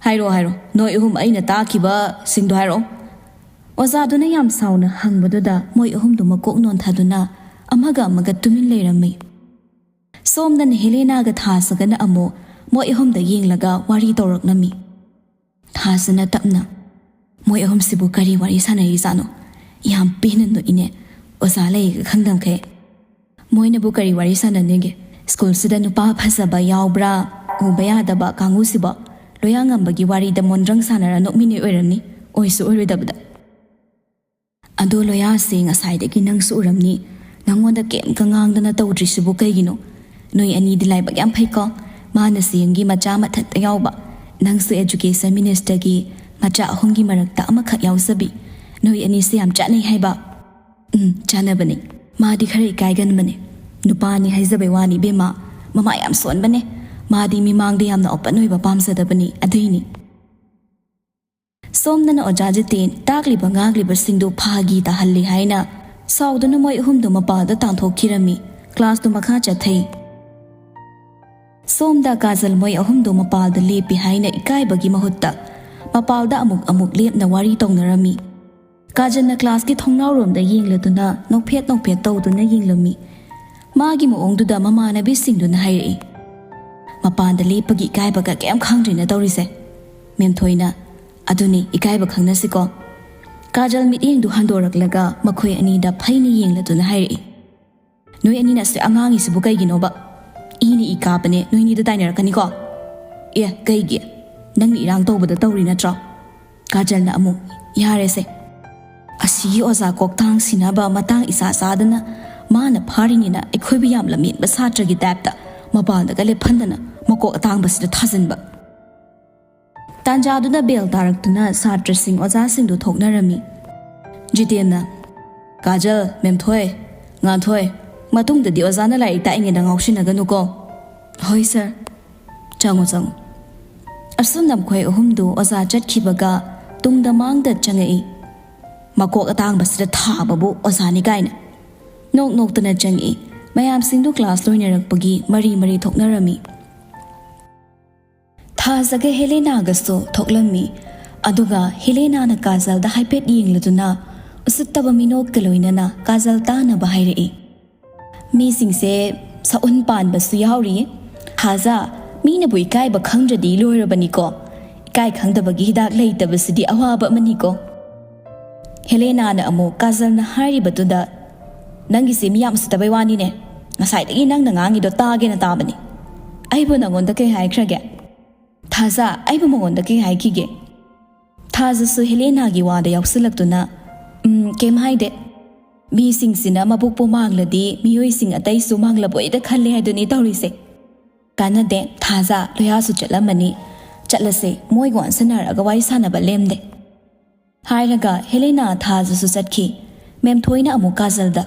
ꯍꯥꯏꯔꯣ, ꯍꯥꯏꯔꯣ, ꯅꯣꯏ ꯑꯍꯨꯝ ꯑꯩꯅ ꯇꯥꯛꯈꯤꯕꯁꯤꯡꯗꯣ ꯍꯥꯏꯔꯛꯑꯣ꯫" ꯑꯣꯖꯥꯗꯨꯅ ꯌꯥꯝ ꯁꯥꯎꯅ ꯍꯪꯕꯗꯨꯗ ꯃꯣꯏ ꯑꯍꯨꯝꯗꯨ ꯃꯀꯣꯛ ꯅꯣꯟꯊꯗꯨꯅ ꯑꯃꯒ ꯑꯃꯒ ꯇꯨꯃꯤꯟ ꯂꯩꯔꯝꯃꯤ꯫ ꯁꯣꯝꯗꯅ ꯍꯦꯂꯦꯅꯥꯒ ꯊꯥꯖꯒꯅ ꯑꯃꯨꯛ ꯃꯣꯏ ꯑꯍꯨꯝꯗ ꯌꯦꯡꯂꯒ ꯋꯥꯔꯤ ꯇꯧꯔꯛꯂꯝꯃꯤ꯫ ꯊꯥꯖꯅ ꯇꯞꯅ, "ꯃꯣꯏ ꯑꯍꯨꯝꯁꯤꯕꯨ ꯀꯔꯤ ꯋꯥꯔꯤ ꯁꯥꯟꯅꯔꯤꯖꯥꯠꯅꯣ? ꯌꯥꯝ ꯄꯦꯟꯅ ꯅꯣꯛꯏꯅꯦ, ꯑꯣꯖꯥ ꯂꯩꯒ ꯈꯪꯗꯕꯈꯩ꯫ ꯃꯣꯏꯅꯕꯨ ꯀꯔꯤ ꯋꯥꯔꯤ ꯁꯥꯟꯅꯅꯤꯒꯦ? ꯁ꯭ꯀꯨꯜꯁꯤꯗ ꯅꯨꯄꯥ ꯐꯖꯕ ꯌꯥꯎꯕ꯭ꯔꯥ, ꯎꯕ ꯌꯥꯗꯕ ꯀꯥꯡꯕꯨꯁꯤꯕꯣ? ꯂꯣꯌꯥ ꯉꯝꯕꯒꯤ ꯋꯥꯔꯤꯗ ꯃꯣꯟꯗ꯭ꯔꯪ ꯁꯥꯟꯅꯔ ꯅꯣꯛꯃꯤꯟꯅꯩ ꯑꯣꯏꯔꯝꯅꯤ, ꯑꯣꯏꯁꯨ ꯑꯣꯏꯔꯣꯏꯗꯕꯗ꯫ ꯑꯗꯣ ꯂꯣꯌꯥꯁꯦ ꯉꯁꯥꯏꯗꯒꯤ ꯅꯪꯁꯨ ꯎꯔꯝꯅꯤ, ꯅꯪꯉꯣꯟꯗ ꯀꯩꯝꯇ ꯉꯥꯡꯗꯅ ꯇꯧꯗ꯭ꯔꯤꯁꯤꯕꯨ ꯀꯩꯒꯤꯅꯣ? ꯅꯣꯏ ꯑꯅꯤꯗꯤ ꯂꯥꯏꯕꯛ ꯌꯥꯝ ꯐꯩꯀꯣ, ꯃꯥꯅ ꯁꯤ ꯑꯦꯝꯒꯤ ꯃꯆꯥ ꯃꯊꯛꯇ ꯌꯥꯎꯕ, ꯅꯪꯁꯨ education ministerꯒꯤ ꯃꯆꯥ ꯑꯍꯨꯝꯒꯤ ꯃꯔꯛꯇ ꯑꯃꯈꯛ ꯌꯥꯎꯖꯕꯤ꯫ ꯅꯣꯏ ꯑꯅꯤꯁꯦ ꯌꯥꯝ ꯆꯥꯟꯅꯩ ꯍꯥꯏꯕ꯫" "ꯎꯝ, ꯆꯥꯟꯅꯕꯅꯦ꯫ ꯃꯥꯗꯤ ꯈꯔ ꯏꯀꯥꯏꯒꯟꯕꯅꯦ꯫ ꯅꯨꯄꯥꯅꯤ ꯍꯥꯏꯖꯕꯩ ꯋꯥꯅꯤ ꯏꯕꯦꯝꯃ, ꯃꯃꯥ ꯌꯥꯝ ꯁꯣꯟꯕꯅꯦ꯫ ꯃꯥꯗꯤ ꯃꯤꯃꯥꯡꯗ ꯌꯥꯝꯅ open ꯑꯣꯏꯕ ꯄꯥꯝꯖꯗꯕꯅꯤ ꯑꯗꯨꯏꯅꯤ꯫" ꯁꯣꯝꯗꯅ ꯑꯣꯖꯥ ꯖꯤꯇꯦꯟ ꯇꯥꯛꯂꯤꯕ ꯉꯥꯡꯂꯤꯕꯁꯤꯡꯗꯨ ꯐꯥꯒꯤ ꯇꯥꯍꯜꯂꯤ ꯍꯥꯏꯅ ꯁꯥꯎꯗꯨꯅ ꯃꯣꯏ ꯑꯍꯨꯝꯗꯨ ꯃꯄꯥꯜꯗ ꯇꯥꯟꯊꯣꯛꯈꯤꯔꯝꯃꯤ꯫ classꯇꯨ ꯃꯈꯥ ꯆꯠꯊꯩ꯫ ꯁꯣꯝꯗ ꯀꯥꯖꯜ ꯃꯣꯏ ꯑꯍꯨꯝꯗꯨ ꯃꯄꯥꯜꯗ ꯂꯦꯞꯄꯤ ꯍꯥꯏꯅ ꯏꯀꯥꯏꯕꯒꯤ ꯃꯍꯨꯠꯇ ꯃꯄꯥꯜꯗ ꯑꯃꯨꯛ ꯑꯃꯨꯛ ꯂꯦꯞꯅ ꯋꯥꯔꯤ ꯇꯧꯅꯔꯝꯃꯤ꯫ ꯀꯥꯖꯜꯅ classꯀꯤ ꯊꯣꯡꯅꯥꯎꯔꯣꯝꯗ ꯌꯦꯡꯂꯗꯨꯅ ꯅꯣꯛꯐꯦꯠ ꯅꯣꯛꯐꯦꯠ ꯇꯧꯗꯨꯅ ꯌꯦꯡꯂꯝꯃꯤ꯫ ꯃꯥꯒꯤ ꯃꯑꯣꯡꯗꯨꯗ ꯃꯃꯥꯟꯅꯕꯤꯁꯤꯡꯗꯨꯅ ꯍꯥꯏꯔꯛꯏ, "ꯃꯄꯥꯟꯗ ꯂꯦꯞꯄꯒꯤ ꯏꯀꯥꯏꯕꯒ ꯀꯩꯝ ꯈꯪꯗ꯭ꯔꯤꯅ ꯇꯧꯔꯤꯁꯦ꯫" ꯃꯦꯝꯊꯣꯏꯅ, "ꯑꯗꯨꯅꯤ, ꯏꯀꯥꯏꯕ ꯈꯪꯅꯁꯤꯀꯣ꯫" ꯀꯥꯖꯜ ꯃꯤꯠꯌꯦꯡꯗꯨ ꯍꯟꯗꯣꯔꯛꯂꯒ ꯃꯈꯣꯏ ꯑꯅꯤꯗ ꯐꯩꯅ ꯌꯦꯡꯂꯗꯨꯅ ꯍꯥꯏꯔꯛꯏ, "ꯅꯣꯏ ꯑꯅꯤꯅ ꯑꯁꯨꯛ ꯌꯥꯝ ꯉꯥꯡꯉꯤꯁꯤꯕꯨ ꯀꯩꯒꯤꯅꯣꯕ? ꯏꯅ ꯏ ꯀꯥꯕꯅꯦ, ꯅꯣꯏꯅꯤꯗ ꯇꯥꯏꯅꯔꯛꯀꯅꯤꯀꯣ?" "ꯑꯦ, ꯀꯩꯒꯤ? ꯅꯪꯅ ꯏꯔꯥꯡ ꯇꯧꯕꯗ ꯇꯧꯔꯤ ꯅꯠꯇ꯭ꯔꯣ?" ꯀꯥꯖꯜꯅ ꯑꯃꯨꯛ, "ꯌꯥꯔꯦꯁꯦ, ꯑꯁꯤꯒꯤ ꯑꯣꯖꯥ ꯀꯣꯛꯇꯥꯡ ꯁꯤꯟꯅꯕ ꯃꯇꯥꯡ ꯏꯆꯥ ꯆꯥꯗꯅ ꯃꯥꯅ ꯐꯥꯔꯤꯅꯤꯅ ꯑꯩꯈꯣꯏꯕꯨ ꯌꯥꯝ ꯂꯝꯍꯦꯟꯕ ꯁꯥꯇ꯭ꯔꯒꯤ ꯇꯥꯏꯞꯇ ꯃꯄꯥꯟꯗꯒ ꯂꯦꯞꯍꯟꯗꯅ ꯃꯀꯣꯛ ꯑꯇꯥꯡꯕꯁꯤꯗ ꯊꯥꯖꯤꯟꯕ!" ꯇꯥꯟꯖꯥꯗꯨꯗ ꯕꯦꯜ ꯇꯥꯔꯛꯇꯨꯅ ꯁꯥꯇ꯭ꯔꯁꯤꯡ ꯑꯣꯖꯥꯁꯤꯡꯗꯨ ꯊꯣꯛꯅꯔꯝꯃꯤ꯫ ꯖꯤꯇꯦꯟꯅ, "ꯀꯥꯖꯜ, ꯃꯦꯝꯊꯣꯏ, ꯉꯥꯟꯊꯣꯏ, ꯃꯇꯨꯡꯗꯗꯤ ꯑꯣꯖꯥꯅ ꯂꯥꯏꯔꯤꯛ ꯇꯥꯛꯏꯉꯩꯗ ꯉꯥꯎꯁꯤꯟꯅꯒꯅꯨꯀꯣ꯫" "ꯍꯣꯏ ꯁꯥꯔ꯫ ꯆꯪꯉꯣ, ꯆꯪꯉꯣ꯫" ꯑꯁꯨꯝꯅ ꯃꯈꯣꯏ ꯑꯍꯨꯝꯗꯨ ꯑꯣꯖꯥ ꯆꯠꯈꯤꯕꯒ ꯇꯨꯡꯗ ꯃꯥꯡꯗ ꯆꯪꯉꯛꯏ꯫ "ꯃꯀꯣꯛ ꯑꯇꯥꯡꯕꯁꯤꯗ ꯊꯥꯕꯕꯨ ꯑꯣꯖꯥꯅꯤ ꯀꯥꯏꯅ!" ꯅꯣꯛ ꯅꯣꯛꯇꯅ ꯆꯪꯉꯛꯏ꯫ ꯃꯌꯥꯝꯁꯤꯡꯗꯨ ꯀ꯭ꯂꯥꯁ ꯂꯣꯏꯅꯔꯛꯄꯒꯤ ꯃꯔꯤ ꯃꯔꯤ ꯊꯣꯛꯅꯔꯝꯃꯤ꯫ ꯊꯥꯖꯒ ꯍꯦꯂꯦꯅꯥꯒꯁꯨ ꯊꯣꯛꯂꯝꯃꯤ꯫ ꯑꯗꯨꯒ ꯍꯦꯂꯦꯅꯥꯅ ꯀꯥꯖꯜꯗ ꯍꯥꯏꯐꯦꯠ ꯌꯦꯡꯂꯗꯨꯅ ꯎꯁꯤꯠꯇꯕ ꯃꯤꯅꯣꯛꯀ ꯂꯣꯏꯅꯅ ꯀꯥꯖꯜ ꯇꯥꯅꯕ ꯍꯥꯏꯔꯛꯏ꯫ "ꯃꯤꯁꯤꯡꯁꯦ ꯁꯛꯎꯟ ꯄꯥꯟꯕꯁꯨ ꯌꯥꯎꯔꯤ꯫ ꯊꯥꯖ, ꯃꯤꯅꯕꯨ ꯏꯀꯥꯏꯕ ꯈꯪꯗ꯭ꯔꯗꯤ ꯂꯣꯏꯔꯕꯅꯤꯀꯣ꯫ ꯏꯀꯥꯏ ꯈꯪꯗꯕꯒꯤ ꯍꯤꯗꯥꯛ ꯂꯩꯇꯕꯁꯤꯗꯤ ꯑꯋꯥꯕ ꯑꯃꯅꯤꯀꯣ꯫" ꯍꯦꯂꯦꯅꯥꯅ ꯑꯃꯨꯛ ꯀꯥꯖꯜꯅ ꯍꯥꯏꯔꯤꯕꯗꯨꯗ, "ꯅꯪꯒꯤꯁꯦ ꯃꯤ ꯌꯥꯝ ꯎꯁꯤꯠꯇꯕꯩ ꯋꯥꯅꯤꯅꯦ꯫ ꯉꯁꯥꯏꯗꯒꯤ ꯅꯪꯅ ꯉꯥꯡꯉꯤꯗꯣ ꯇꯥꯒꯦꯅ ꯇꯥꯕꯅꯤ꯫ ꯑꯩꯕꯨ ꯅꯉꯣꯟꯗ ꯀꯩ ꯍꯥꯏꯈ꯭ꯔꯒꯦ?" "ꯊꯥꯖ, ꯑꯩꯕꯨ ꯃꯉꯣꯟꯗ ꯀꯩ ꯍꯥꯏꯈꯤꯒꯦ?" ꯊꯥꯖꯁꯨ ꯍꯦꯂꯦꯅꯥꯒꯤ ꯋꯥꯗ ꯌꯥꯎꯁꯤꯜꯂꯛꯇꯨꯅ, "ꯎꯝ, ꯀꯩꯝ ꯍꯥꯏꯗꯦ꯫ ꯃꯤꯁꯤꯡꯁꯤꯅ ꯃꯕꯨꯛꯄꯨ ꯃꯥꯡꯂꯗꯤ ꯃꯤꯑꯣꯏꯁꯤꯡ ꯑꯇꯩꯁꯨ ꯃꯥꯡꯂꯕꯣꯏꯗ ꯈꯜꯂꯦ ꯍꯥꯏꯗꯨꯅꯤ ꯇꯧꯔꯤꯁꯦ꯫ ꯀꯥꯟꯅꯗꯦ, ꯊꯥꯖ, ꯂꯣꯌꯥꯁꯨ ꯆꯠꯂꯝꯃꯅꯤ꯫ ꯆꯠꯂꯁꯦ, ꯃꯣꯏꯒ ꯑꯣꯟꯁꯤꯟꯅꯔꯒ ꯋꯥꯔꯤ ꯁꯥꯟꯅꯕ ꯂꯦꯝꯗꯦ꯫" ꯍꯥꯏꯔꯒ ꯍꯦꯂꯦꯅꯥ ꯊꯥꯖꯁꯨ ꯆꯠꯈꯤ꯫ ꯃꯦꯝꯊꯣꯏꯅ ꯑꯃꯨꯛ ꯀꯥꯖꯜꯗ,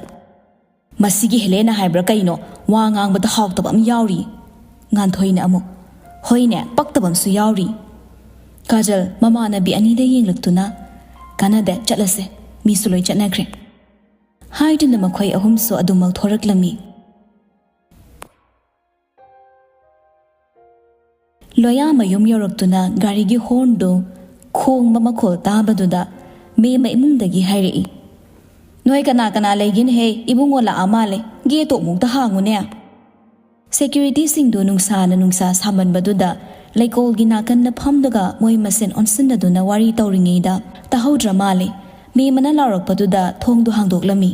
"ꯃꯁꯤꯒꯤ ꯍꯦꯂꯦꯅꯥ ꯍꯥꯏꯕ꯭ꯔꯥ ꯀꯩꯅꯣ, ꯋꯥ ꯉꯥꯡꯕꯗ ꯍꯥꯎꯇꯕ ꯑꯃ ꯌꯥꯎꯔꯤ꯫" ꯉꯥꯟꯊꯣꯏꯅ ꯑꯃꯨꯛ, "ꯍꯣꯏꯅꯦ, ꯄꯛꯇꯕ ꯑꯃꯁꯨ ꯌꯥꯎꯔꯤ꯫" ꯀꯥꯖꯜ ꯃꯃꯥꯟꯅꯕꯤ ꯑꯅꯤꯗ ꯌꯦꯡꯂꯛꯇꯨꯅ, "ꯀꯥꯟꯅꯗꯦ, ꯆꯠꯂꯁꯦ, ꯃꯤꯁꯨ ꯂꯣꯏ ꯆꯠꯅꯈ꯭ꯔꯦ꯫" ꯍꯥꯏꯗꯨꯅ ꯃꯈꯣꯏ ꯑꯍꯨꯝꯁꯨ ꯑꯗꯨꯃꯛ ꯊꯣꯔꯛꯂꯝꯃꯤ꯫ ꯂꯣꯌꯥ ꯃꯌꯨꯝ ꯌꯧꯔꯛꯇꯨꯅ ꯒꯥꯔꯤꯒꯤ ꯍꯣꯔꯟꯗꯨ ꯈꯣꯡꯕ ꯃꯈꯣꯜ ꯇꯥꯕꯗꯨꯗ ꯃꯦꯝꯃ ꯏꯃꯨꯡꯗꯒꯤ ꯍꯥꯏꯔꯛꯏ, "ꯅꯣꯏ ꯀꯅꯥ ꯀꯅꯥ ꯂꯩꯒꯦꯅꯦꯍꯦ? ꯏꯕꯨꯡꯉꯣ ꯂꯥꯛꯑ ꯃꯥꯜꯂꯦ꯫ ꯒꯦꯠꯇꯣ ꯑꯃꯨꯛꯇ ꯍꯥꯡꯉꯨꯅꯦ꯫" ꯁꯦꯀ꯭ꯌꯨꯔꯤꯇꯤꯁꯤꯡꯗꯨ ꯅꯨꯡꯁꯥꯅ ꯅꯨꯡꯁꯥ ꯁꯥꯃꯟꯕꯗꯨꯗ ꯂꯩꯀꯣꯜꯒꯤ ꯅꯥꯀꯟꯗ ꯐꯝꯗꯨꯒ ꯃꯣꯏ ꯃꯁꯦꯟ ꯑꯣꯟꯁꯤꯟꯅꯗꯨꯅ ꯋꯥꯔꯤ ꯇꯧꯔꯤꯉꯩꯗ ꯇꯥꯍꯧꯗ꯭ꯔ ꯃꯥꯜꯂꯦ꯫ ꯃꯦꯝꯃꯅ ꯂꯥꯎꯔꯛꯄꯗꯨꯗ ꯊꯣꯡꯗꯨ ꯍꯥꯡꯗꯣꯛꯂꯝꯃꯤ꯫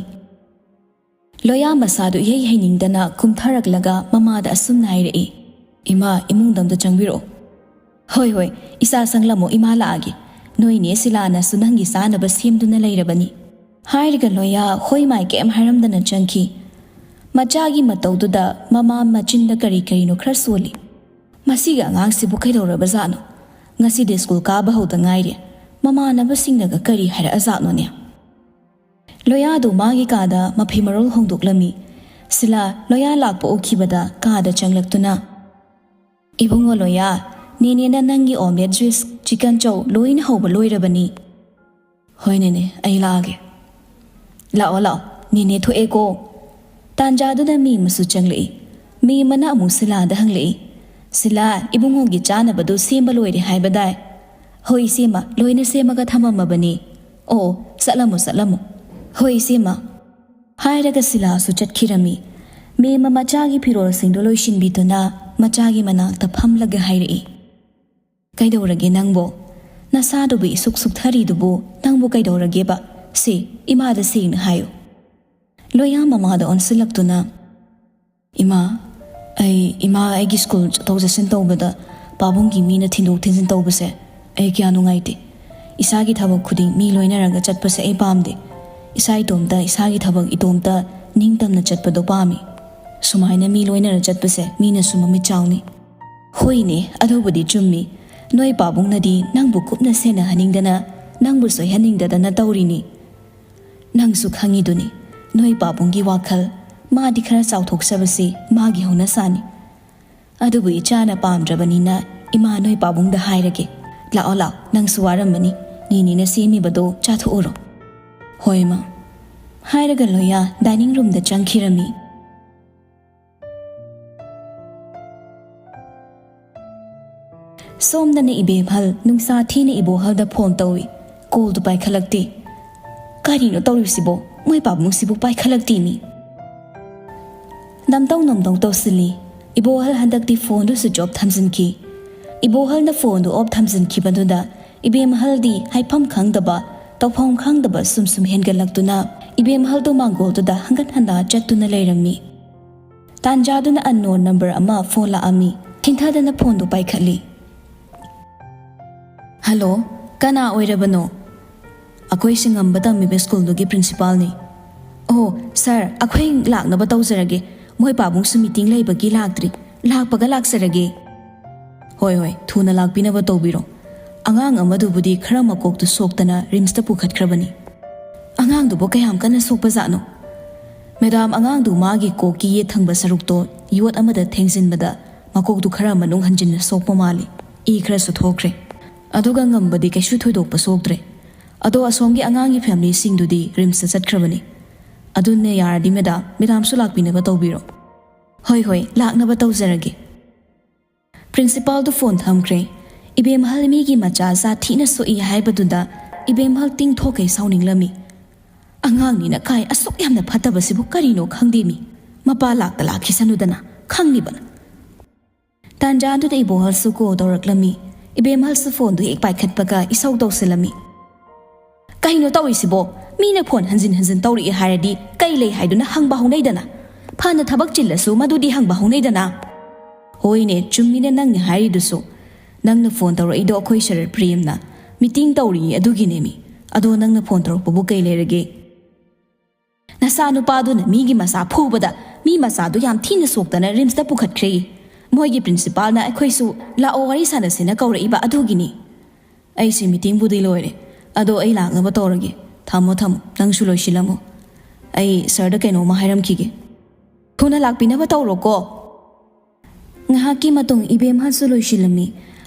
ꯂꯣꯌꯥ ꯃꯁꯥꯗꯨ ꯏꯍꯩ ꯍꯩꯅꯤꯡꯗꯅ ꯀꯨꯝꯊꯔꯛꯂꯒ ꯃꯃꯥꯗ ꯑꯁꯨꯝꯅ ꯍꯥꯏꯔꯛꯏ, "ꯏꯃꯥ, ꯏꯃꯨꯡꯗ ꯑꯝꯇ ꯆꯪꯕꯤꯔꯛꯑꯣ꯫" "ꯍꯣꯏ, ꯍꯣꯏ, ꯏꯆꯥ ꯁꯪꯂꯝꯃꯣ, ꯏꯃꯥ ꯂꯥꯛꯑꯒꯦ꯫ ꯅꯣꯏꯅꯦ ꯁꯤꯂꯥꯅꯁꯨ ꯅꯪꯒꯤ ꯆꯥꯅꯕ ꯁꯦꯝꯗꯨꯅ ꯂꯩꯔꯕꯅꯤ꯫" ꯍꯥꯏꯔꯒ ꯂꯣꯌꯥ ꯍꯣꯏ ꯃꯥꯏ ꯀꯩꯝ ꯍꯥꯏꯔꯝꯗꯅ ꯆꯪꯈꯤ꯫ ꯃꯆꯥꯒꯤ ꯃꯇꯧꯗꯨꯗ ꯃꯃꯥ ꯃꯆꯤꯟꯗ ꯀꯔꯤ ꯀꯔꯤꯅꯣ ꯈꯔ ꯁꯣꯜꯂꯤ꯫ "ꯃꯁꯤꯒꯤ ꯑꯉꯥꯡꯁꯤꯕꯨ ꯀꯩꯗꯧꯔꯕꯖꯥꯠꯅꯣ? ꯉꯁꯤꯗꯤ ꯁ꯭ꯀꯨꯜ ꯀꯥꯕ ꯍꯧꯗ ꯉꯥꯏꯔꯤ꯫ ꯃꯃꯥꯟꯅꯕꯁꯤꯡꯅꯒ ꯀꯔꯤ ꯍꯥꯏꯔꯛꯑꯖꯥꯠꯅꯣꯅꯦ?" ꯂꯣꯌꯥꯗꯨ ꯃꯥꯒꯤ ꯀꯥꯗ ꯃꯐꯤ ꯃꯔꯣꯜ ꯍꯣꯡꯗꯣꯛꯂꯝꯃꯤ꯫ ꯁꯤꯂꯥ ꯂꯣꯌꯥ ꯂꯥꯛꯄ ꯎꯈꯤꯕꯗ ꯀꯥꯗ ꯆꯪꯂꯛꯇꯨꯅ, "ꯏꯕꯨꯡꯉꯣ ꯂꯣꯌꯥ, ꯅꯦꯅꯦꯅ ꯅꯪꯒꯤ omelette, juice, chicken chow ꯂꯣꯏꯅ ꯍꯧꯕ ꯂꯣꯏꯔꯕꯅꯤ꯫" "ꯍꯣꯏ ꯅꯦꯅꯦ, ꯑꯩ ꯂꯥꯛꯑꯒꯦ꯫" "ꯂꯥꯛꯑꯣ, ꯂꯥꯛꯑꯣ, ꯅꯦꯅꯦ ꯊꯣꯛꯑꯦꯀꯣ꯫" ꯇꯥꯟꯖꯥꯗꯨꯗ ꯃꯤ ꯑꯃꯁꯨ ꯆꯪꯂꯛꯏ꯫ ꯃꯤ ꯑꯃꯅ ꯑꯃꯨꯛ ꯁꯤꯂꯥꯗ ꯍꯪꯂꯛꯏ, "ꯁꯤꯂꯥ, ꯏꯕꯨꯡꯉꯣꯒꯤ ꯆꯥꯅꯕꯗꯨ ꯁꯦꯝꯕ ꯂꯣꯏꯔꯦ ꯍꯥꯏꯕꯗꯥꯏ?" "ꯍꯣꯏ ꯏꯆꯦꯃ, ꯂꯣꯏꯅ ꯁꯦꯝꯃꯒ ꯊꯝꯃꯝꯃꯕꯅꯤ꯫" "ꯑꯣ, ꯆꯠꯂꯝꯃꯣ, ꯆꯠꯂꯝꯃꯣ꯫" "ꯍꯣꯏ ꯏꯆꯦꯃ꯫" ꯍꯥꯏꯔꯒ ꯁꯤꯂꯥꯁꯨ ꯆꯠꯈꯤꯔꯝꯃꯤ꯫ ꯃꯦꯝꯃ ꯃꯆꯥꯒꯤ ꯐꯤꯔꯣꯜꯁꯤꯡꯗꯨ ꯂꯣꯏꯁꯤꯟꯕꯤꯗꯨꯅ ꯃꯆꯥꯒꯤ ꯃꯅꯥꯛꯇ ꯐꯝꯂꯒ ꯍꯥꯏꯔꯛꯏ, "ꯀꯩꯗꯧꯔꯒꯦ ꯅꯪꯕꯣ? ꯅꯁꯥꯗꯨꯕꯨ ꯏꯁꯨꯛ ꯁꯨꯛꯊꯔꯤꯗꯨꯕꯨ ꯅꯪꯕꯨ ꯀꯩꯗꯧꯔꯒꯦꯕ? ꯁꯦ, ꯏꯃꯥꯗ ꯁꯦꯡꯅ ꯍꯥꯏꯌꯨ꯫" ꯂꯣꯌꯥ ꯃꯃꯥꯗ ꯑꯣꯟꯁꯤꯜꯂꯛꯇꯨꯅ, "ꯏꯃꯥ, ꯑꯩ, ꯏꯃꯥ, ꯑꯩꯒꯤ ꯁ꯭ꯀꯨꯜ ꯆꯠꯊꯣꯛ ꯆꯠꯁꯤꯟ ꯇꯧꯕꯗ ꯄꯥꯕꯨꯡꯒꯤ ꯃꯤꯅ ꯊꯤꯟꯗꯣꯛ ꯊꯤꯟꯖꯤꯟ ꯇꯧꯕꯁꯦ ꯑꯩ ꯀꯌꯥ ꯅꯨꯡꯉꯥꯏꯇꯦ꯫ ꯏꯁꯥꯒꯤ ꯊꯕꯛ ꯈꯨꯗꯤꯡ ꯃꯤ ꯂꯣꯏꯅꯔꯒ ꯆꯠꯄꯁꯦ ꯑꯩ ꯄꯥꯝꯗꯦ꯫ ꯏꯁꯥ ꯏꯇꯣꯝꯇ, ꯏꯁꯥꯒꯤ ꯊꯕꯛ ꯏꯇꯣꯝꯇ ꯅꯤꯡꯇꯝꯅ ꯆꯠꯄꯗꯣ ꯄꯥꯝꯃꯤ꯫ ꯁꯨꯃꯥꯏꯅ ꯃꯤ ꯂꯣꯏꯅꯔ ꯆꯠꯄꯁꯦ ꯃꯤꯅꯁꯨ ꯃꯃꯤꯠ ꯆꯥꯎꯅꯤ꯫" "ꯍꯣꯏꯅꯦ, ꯑꯗꯨꯕꯨꯗꯤ ꯆꯨꯝꯃꯤ꯫ ꯅꯣꯏ ꯄꯥꯕꯨꯡꯅꯗꯤ ꯅꯪꯕꯨ ꯀꯨꯞꯅ ꯁꯦꯟꯅꯍꯟꯅꯤꯡꯗꯅ ꯅꯪꯕꯨ ꯁꯣꯏꯍꯟꯅꯤꯡꯗꯗꯅ ꯇꯧꯔꯤꯅꯤ꯫ ꯅꯪꯁꯨ ꯈꯪꯉꯤꯗꯨꯅꯤ, ꯅꯣꯏ ꯄꯥꯕꯨꯡꯒꯤ ꯋꯥꯈꯜ, ꯃꯥꯗꯤ ꯈꯔ ꯆꯥꯎꯊꯣꯛꯆꯕꯁꯤ ꯃꯥꯒꯤ ꯍꯧꯅꯁꯥꯅꯤ꯫ ꯑꯗꯨꯕꯨ ꯏꯆꯥꯅ ꯄꯥꯝꯗ꯭ꯔꯕꯅꯤꯅ ꯏꯃꯥ ꯅꯣꯏ ꯄꯥꯕꯨꯡꯗ ꯍꯥꯏꯔꯒꯦ꯫ ꯂꯥꯛꯑꯣ, ꯂꯥꯛꯑꯣ, ꯅꯪꯁꯨ ꯋꯥꯔꯝꯃꯅꯤ, ꯅꯦꯅꯦꯅ ꯁꯦꯝꯃꯤꯕꯗꯣ ꯆꯥꯊꯣꯛꯎꯔꯣ꯫" "ꯍꯣꯏ, ꯏꯃꯥ꯫" ꯍꯥꯏꯔꯒ ꯂꯣꯌꯥ dining roomꯗ ꯆꯪꯈꯤꯔꯝꯃꯤ꯫ ꯁꯣꯝꯗꯅ ꯏꯕꯦꯝꯍꯜ ꯅꯨꯡꯁꯥ ꯊꯤꯅ ꯏꯕꯣꯍꯜꯗ phone ꯇꯧꯏ꯫ Callꯗꯨ ꯄꯥꯏꯈꯠꯂꯛꯇꯦ꯫ ꯀꯔꯤꯅꯣ ꯇꯧꯔꯤꯁꯤꯕꯣ? ꯃꯣꯏ ꯄꯥꯕꯨꯡꯁꯤꯕꯨ ꯄꯥꯏꯈꯠꯂꯛꯇꯦꯅꯤ꯫ ꯅꯝꯗꯧ ꯅꯝꯗꯧ ꯇꯧꯁꯤꯜꯂꯤ꯫ ꯏꯕꯣꯍꯜ ꯍꯟꯗꯛꯇꯤ phoneꯗꯨ switch off ꯊꯝꯖꯤꯟꯈꯤ꯫ ꯏꯕꯣꯍꯜꯅ phoneꯗꯨ off ꯊꯝꯖꯤꯟꯈꯤꯕꯗꯨꯗ ꯏꯕꯦꯝꯍꯜꯗꯤ ꯍꯥꯏꯐꯝ ꯈꯪꯗꯕ ꯇꯧꯐꯝ ꯈꯪꯗꯕ ꯁꯨꯝ ꯁꯨꯝ ꯍꯦꯟꯒꯠꯂꯛꯇꯨꯅ ꯏꯕꯦꯝꯍꯜꯗꯨ ꯃꯥꯡꯒꯣꯜꯗꯨꯗ ꯍꯪꯒꯠ ꯍꯟꯗ ꯆꯠꯇꯨꯅ ꯂꯩꯔꯝꯃꯤ꯫ ꯇꯥꯟꯖꯥꯗꯨꯅ unknown number ꯑꯃ ꯐꯣꯟ ꯂꯥꯛꯑꯝꯃꯤ꯫ ꯊꯤꯡꯊꯗꯅ ꯐꯣꯟꯗꯨ ꯄꯥꯏꯈꯠꯂꯤ꯫ "ꯍꯜꯂꯣ, ꯀꯅꯥ ꯑꯣꯏꯔꯕꯅꯣ?" "ꯑꯩꯈꯣꯏ ꯁꯤꯡꯉꯝꯕ ꯇꯝꯃꯤꯕ ꯁ꯭ꯀꯨꯜꯗꯨꯒꯤ ꯄ꯭ꯔꯤꯟꯁꯤꯄꯥꯜꯅꯤ꯫" "ꯑꯣ ꯁꯥꯔ, ꯑꯩꯈꯣꯏ ꯂꯥꯛꯅꯕ ꯇꯧꯖꯔꯒꯦ꯫ ꯃꯣꯏ ꯄꯥꯕꯨꯡꯁꯨ ꯃꯤꯇꯤꯡ ꯂꯩꯕꯒꯤ ꯂꯥꯛꯇ꯭ꯔꯤ꯫ ꯂꯥꯛꯄꯒ ꯂꯥꯛꯆꯔꯒꯦ꯫" "ꯍꯣꯏ ꯍꯣꯏ, ꯊꯨꯅ ꯂꯥꯛꯄꯤꯅꯕ ꯇꯧꯕꯤꯔꯣ꯫ ꯑꯉꯥꯡ ꯑꯃꯗꯨꯕꯨꯗꯤ ꯈꯔ ꯃꯀꯣꯛꯇꯨ ꯁꯣꯛꯇꯅ ꯔꯤꯝꯁꯇ ꯄꯨꯈꯠꯈ꯭ꯔꯕꯅꯤ꯫" "ꯑꯉꯥꯡꯗꯨꯕꯨ ꯀꯌꯥꯝ ꯀꯟꯅ ꯁꯣꯛꯄꯖꯥꯠꯅꯣ?" "ꯃꯦꯗꯥꯝ, ꯑꯉꯥꯡꯗꯨ ꯃꯥꯒꯤ ꯀꯣꯛꯀꯤ ꯌꯦꯠ ꯊꯪꯕ ꯁꯔꯨꯛꯇꯣ ꯌꯣꯠ ꯑꯃꯗ ꯊꯦꯡꯖꯤꯟꯕꯗ ꯃꯀꯣꯛꯇꯨ ꯈꯔ ꯃꯅꯨꯡ ꯍꯟꯖꯤꯟꯅ ꯁꯣꯛꯄ ꯃꯥꯜꯂꯤ꯫ ꯏ ꯈꯔꯁꯨ ꯊꯣꯛꯈ꯭ꯔꯦ꯫ ꯑꯗꯨꯒ ꯉꯝꯕꯗꯤ ꯀꯩꯁꯨ ꯊꯣꯏꯗꯣꯛꯄ ꯁꯣꯛꯇ꯭ꯔꯦ꯫ ꯑꯗꯣ ꯑꯁꯣꯝꯒꯤ ꯑꯉꯥꯡꯒꯤ ꯐꯦꯃꯤꯂꯤꯁꯤꯡꯗꯨꯗꯤ ꯔꯤꯝꯁꯇ ꯆꯠꯈ꯭ꯔꯕꯅꯤ꯫ ꯑꯗꯨꯅ ꯌꯥꯔꯗꯤ ꯃꯦꯗꯥꯝ, ꯃꯦꯗꯥꯝꯁꯨ ꯂꯥꯛꯄꯤꯅꯕ ꯇꯧꯕꯤꯔꯣ꯫" "ꯍꯣꯏ ꯍꯣꯏ, ꯂꯥꯛꯅꯕ ꯇꯧꯖꯔꯒꯦ꯫" ꯄ꯭ꯔꯤꯟꯁꯤꯄꯥꯜꯗꯨ ꯐꯣꯟ ꯊꯝꯈ꯭ꯔꯦ꯫ ꯏꯕꯦꯝꯍꯜ ꯃꯤꯒꯤ ꯃꯆꯥ ꯖꯥꯠ ꯊꯤꯅ ꯁꯣꯛꯏ ꯍꯥꯏꯕꯗꯨꯗ ꯏꯕꯦꯝꯍꯜ ꯇꯤꯡꯊꯣꯛꯈꯩ ꯁꯥꯎꯅꯤꯡꯂꯝꯃꯤ꯫ "ꯑꯉꯥꯡꯅꯤꯅ ꯀꯥꯏ ꯑꯁꯨꯛ ꯌꯥꯝꯅ ꯐꯠꯇꯕꯁꯤꯕꯨ ꯀꯔꯤꯅꯣ ꯈꯪꯗꯦ ꯃꯤ꯫ ꯃꯄꯥ ꯂꯥꯛꯇ ꯂꯥꯛꯈꯤꯁꯅꯨꯗꯅ, ꯈꯪꯂꯤꯕ꯫" ꯇꯥꯟꯖꯥꯗꯨꯗ ꯏꯕꯣꯍꯜꯁꯨ ꯀꯣꯜ ꯇꯧꯔꯛꯂꯝꯃꯤ꯫ ꯏꯕꯦꯝꯍꯜꯁꯨ ꯐꯣꯟꯗꯨ ꯍꯦꯛ ꯄꯥꯏꯈꯠꯄꯒ ꯏꯁꯧ ꯇꯧꯁꯤꯜꯂꯝꯃꯤ꯫ "ꯀꯩꯅꯣ ꯇꯧꯔꯤꯁꯤꯕꯣ? ꯃꯤꯅ ꯐꯣꯟ ꯍꯟꯖꯤꯟ ꯍꯟꯖꯤꯟ ꯇꯧꯔꯛꯑꯦ ꯍꯥꯏꯔꯗꯤ ꯀꯩ ꯂꯩ ꯍꯥꯏꯗꯨꯅ ꯍꯪꯕ ꯍꯧꯅꯩꯗꯅ꯫ ꯐꯅ ꯊꯕꯛ ꯆꯤꯜꯂꯁꯨ ꯃꯗꯨꯗꯤ ꯍꯪꯕ ꯍꯧꯅꯩꯗꯅ꯫" "ꯍꯣꯏꯅꯦ, ꯆꯨꯝꯃꯤꯅꯦ ꯅꯪꯅ ꯍꯥꯏꯔꯤꯗꯨꯁꯨ꯫ ꯅꯪꯅ ꯐꯣꯟ ꯇꯧꯔꯛꯏꯗꯣ ꯑꯩꯈꯣꯏ ꯁꯔꯠ ꯄ꯭ꯔꯦꯝꯅ ꯃꯤꯇꯤꯡ ꯇꯧꯔꯤꯌꯦ ꯑꯗꯨꯒꯤꯅꯦꯃꯤ꯫ ꯑꯗꯣ ꯅꯪꯅ ꯐꯣꯟ ꯇꯧꯔꯛꯄꯕꯨ ꯀꯩ ꯂꯩꯔꯒꯦ?" "ꯅꯆꯥ ꯅꯨꯄꯥꯗꯨꯅ ꯃꯤꯒꯤ ꯃꯆꯥ ꯐꯨꯕꯗ ꯃꯤ ꯃꯆꯥꯗꯨ ꯌꯥꯝ ꯊꯤꯅ ꯁꯣꯛꯇꯅ ꯔꯤꯝꯁꯇ ꯄꯨꯈꯠꯈ꯭ꯔꯦ꯫ ꯃꯣꯏꯒꯤ ꯄ꯭ꯔꯤꯟꯁꯤꯄꯥꯜꯅ ꯑꯩꯈꯣꯏꯁꯨ ꯂꯥꯛꯑꯣ ꯋꯥꯔꯤ ꯁꯥꯟꯅꯁꯦꯅ ꯀꯧꯔꯛꯏꯕ ꯑꯗꯨꯒꯤꯅꯤ꯫" "ꯑꯩꯁꯦ ꯃꯤꯇꯤꯡꯕꯨꯗꯤ ꯂꯣꯏꯔꯦ, ꯑꯗꯣ ꯑꯩ ꯂꯥꯛꯅꯕ ꯇꯧꯔꯒꯦ꯫ ꯊꯝꯃꯣ ꯊꯝꯃꯣ, ꯅꯪꯁꯨ ꯂꯣꯏꯁꯤꯜꯂꯝꯃꯣ꯫ ꯑꯩ ꯁꯥꯔꯗ ꯀꯩꯅꯣꯝꯃ ꯍꯥꯏꯔꯝꯈꯤꯒꯦ꯫" "ꯊꯨꯅ ꯂꯥꯛꯄꯤꯅꯕ ꯇꯧꯔꯣꯀꯣ꯫" ꯉꯥꯏꯍꯥꯛꯀꯤ ꯃꯇꯨꯡ ꯏꯕꯦꯝꯍꯜꯁꯨ ꯂꯣꯏꯁꯤꯜꯂꯝꯃꯤ꯫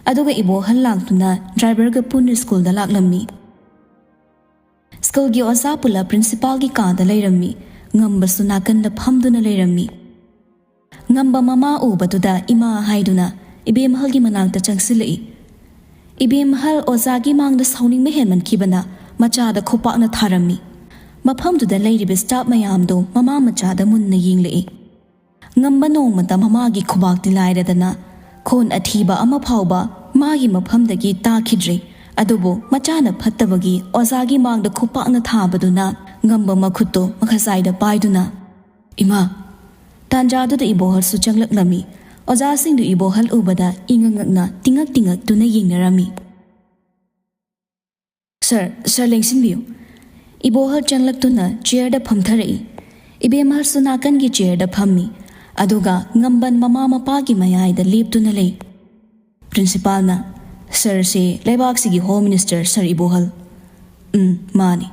ꯑꯗꯨꯒ ꯏꯕꯣꯍꯜ ꯂꯥꯛꯇꯨꯅ ꯗ꯭ꯔꯥꯏꯚꯔꯒ ꯄꯨꯟꯅ ꯁ꯭ꯀꯨꯜꯗ ꯂꯥꯛꯂꯝꯃꯤ꯫ ꯁ꯭ꯀꯨꯜꯒꯤ ꯑꯣꯖꯥ ꯄꯨꯂꯞ ꯄ꯭ꯔꯤꯟꯁꯤꯄꯥꯜꯒꯤ ꯀꯥꯗ ꯂꯩꯔꯝꯃꯤ꯫ ꯉꯝꯕꯁꯨ ꯅꯥꯀꯟꯗ ꯐꯝꯗꯨꯅ ꯂꯩꯔꯝꯃꯤ꯫ ꯉꯝꯕ ꯃꯃꯥ ꯎꯕꯗꯨꯗ ꯏꯃꯥ ꯍꯥꯏꯗꯨꯅ ꯏꯕꯦꯝꯍꯜꯒꯤ ꯃꯅꯥꯛꯇ ꯆꯪꯁꯤꯜꯂꯛꯏ꯫ ꯏꯕꯦꯝꯍꯜ ꯑꯣꯖꯥꯒꯤ ꯃꯥꯡꯗ ꯁꯥꯎꯅꯤꯡꯕ ꯍꯦꯟꯃꯟꯈꯤꯕꯅ ꯃꯆꯥꯗ ꯈꯨꯄꯥꯛꯅ ꯊꯥꯔꯝꯃꯤ꯫ ꯃꯐꯝꯗꯨꯗ ꯂꯩꯔꯤꯕ ꯁ꯭ꯇꯥꯐ ꯃꯌꯥꯝꯗꯣ ꯃꯃꯥ ꯃꯆꯥꯗ ꯃꯨꯟꯅ ꯌꯦꯡꯂꯛꯏ꯫ ꯉꯝꯕ ꯅꯣꯡꯃꯇ ꯃꯃꯥꯒꯤ ꯈꯨꯕꯥꯛꯇꯤ ꯂꯥꯏꯔꯗꯅ ꯈꯣꯟ ꯑꯊꯤꯕ ꯑꯃ ꯐꯥꯎꯕ ꯃꯥꯒꯤ ꯃꯐꯝꯗꯒꯤ ꯇꯥꯈꯤꯗ꯭ꯔꯦ꯫ ꯑꯗꯨꯕꯨ ꯃꯆꯥꯅ ꯐꯠꯇꯕꯒꯤ ꯑꯣꯖꯥꯒꯤ ꯃꯥꯡꯗ ꯈꯨꯄꯥꯛꯅ ꯊꯥꯕꯗꯨꯅ ꯉꯝꯕ ꯃꯈꯨꯠꯇꯨ ꯃꯈꯖꯥꯏꯗ ꯄꯥꯏꯗꯨꯅ, "ꯏꯃꯥ!" ꯇꯥꯟꯖꯥꯗꯨꯗ ꯏꯕꯣꯍꯜꯁꯨ ꯆꯪꯂꯛꯂꯝꯃꯤ꯫ ꯑꯣꯖꯥꯁꯤꯡꯗꯨ ꯏꯕꯣꯍꯜ ꯎꯕꯗ ꯏꯉꯛ ꯉꯛꯅ ꯇꯤꯉꯛ ꯇꯤꯉꯛꯇꯨꯅ ꯌꯦꯡꯅꯔꯝꯃꯤ꯫ "Sir, sir, ꯂꯦꯡꯁꯤꯟꯕꯤꯌꯨ꯫" ꯏꯕꯣꯍꯜ ꯆꯪꯂꯛꯇꯨꯅ ꯆꯤꯌꯔꯗ ꯐꯝꯊꯔꯛꯏ꯫ ꯏꯕꯦꯝꯍꯜꯁꯨ ꯅꯥꯀꯟꯒꯤ ꯆꯤꯌꯔꯗ ꯐꯝꯃꯤ, ꯑꯗꯨꯒ ꯉꯝꯕꯟ ꯃꯃꯥ ꯃꯄꯥꯒꯤ ꯃꯌꯥꯏꯗ ꯂꯦꯞꯇꯨꯅ ꯂꯩ꯫ ꯄ꯭ꯔꯤꯟꯁꯤꯄꯥꯜꯅ, "ꯁꯔꯁꯦ ꯂꯩꯕꯥꯛꯁꯤꯒꯤ ꯍꯣꯝ ꯃꯤꯅꯤꯁꯇꯔ ꯁꯔ ꯏꯕꯣꯍꯜ?" "ꯎꯝ, ꯃꯥꯅꯤ꯫"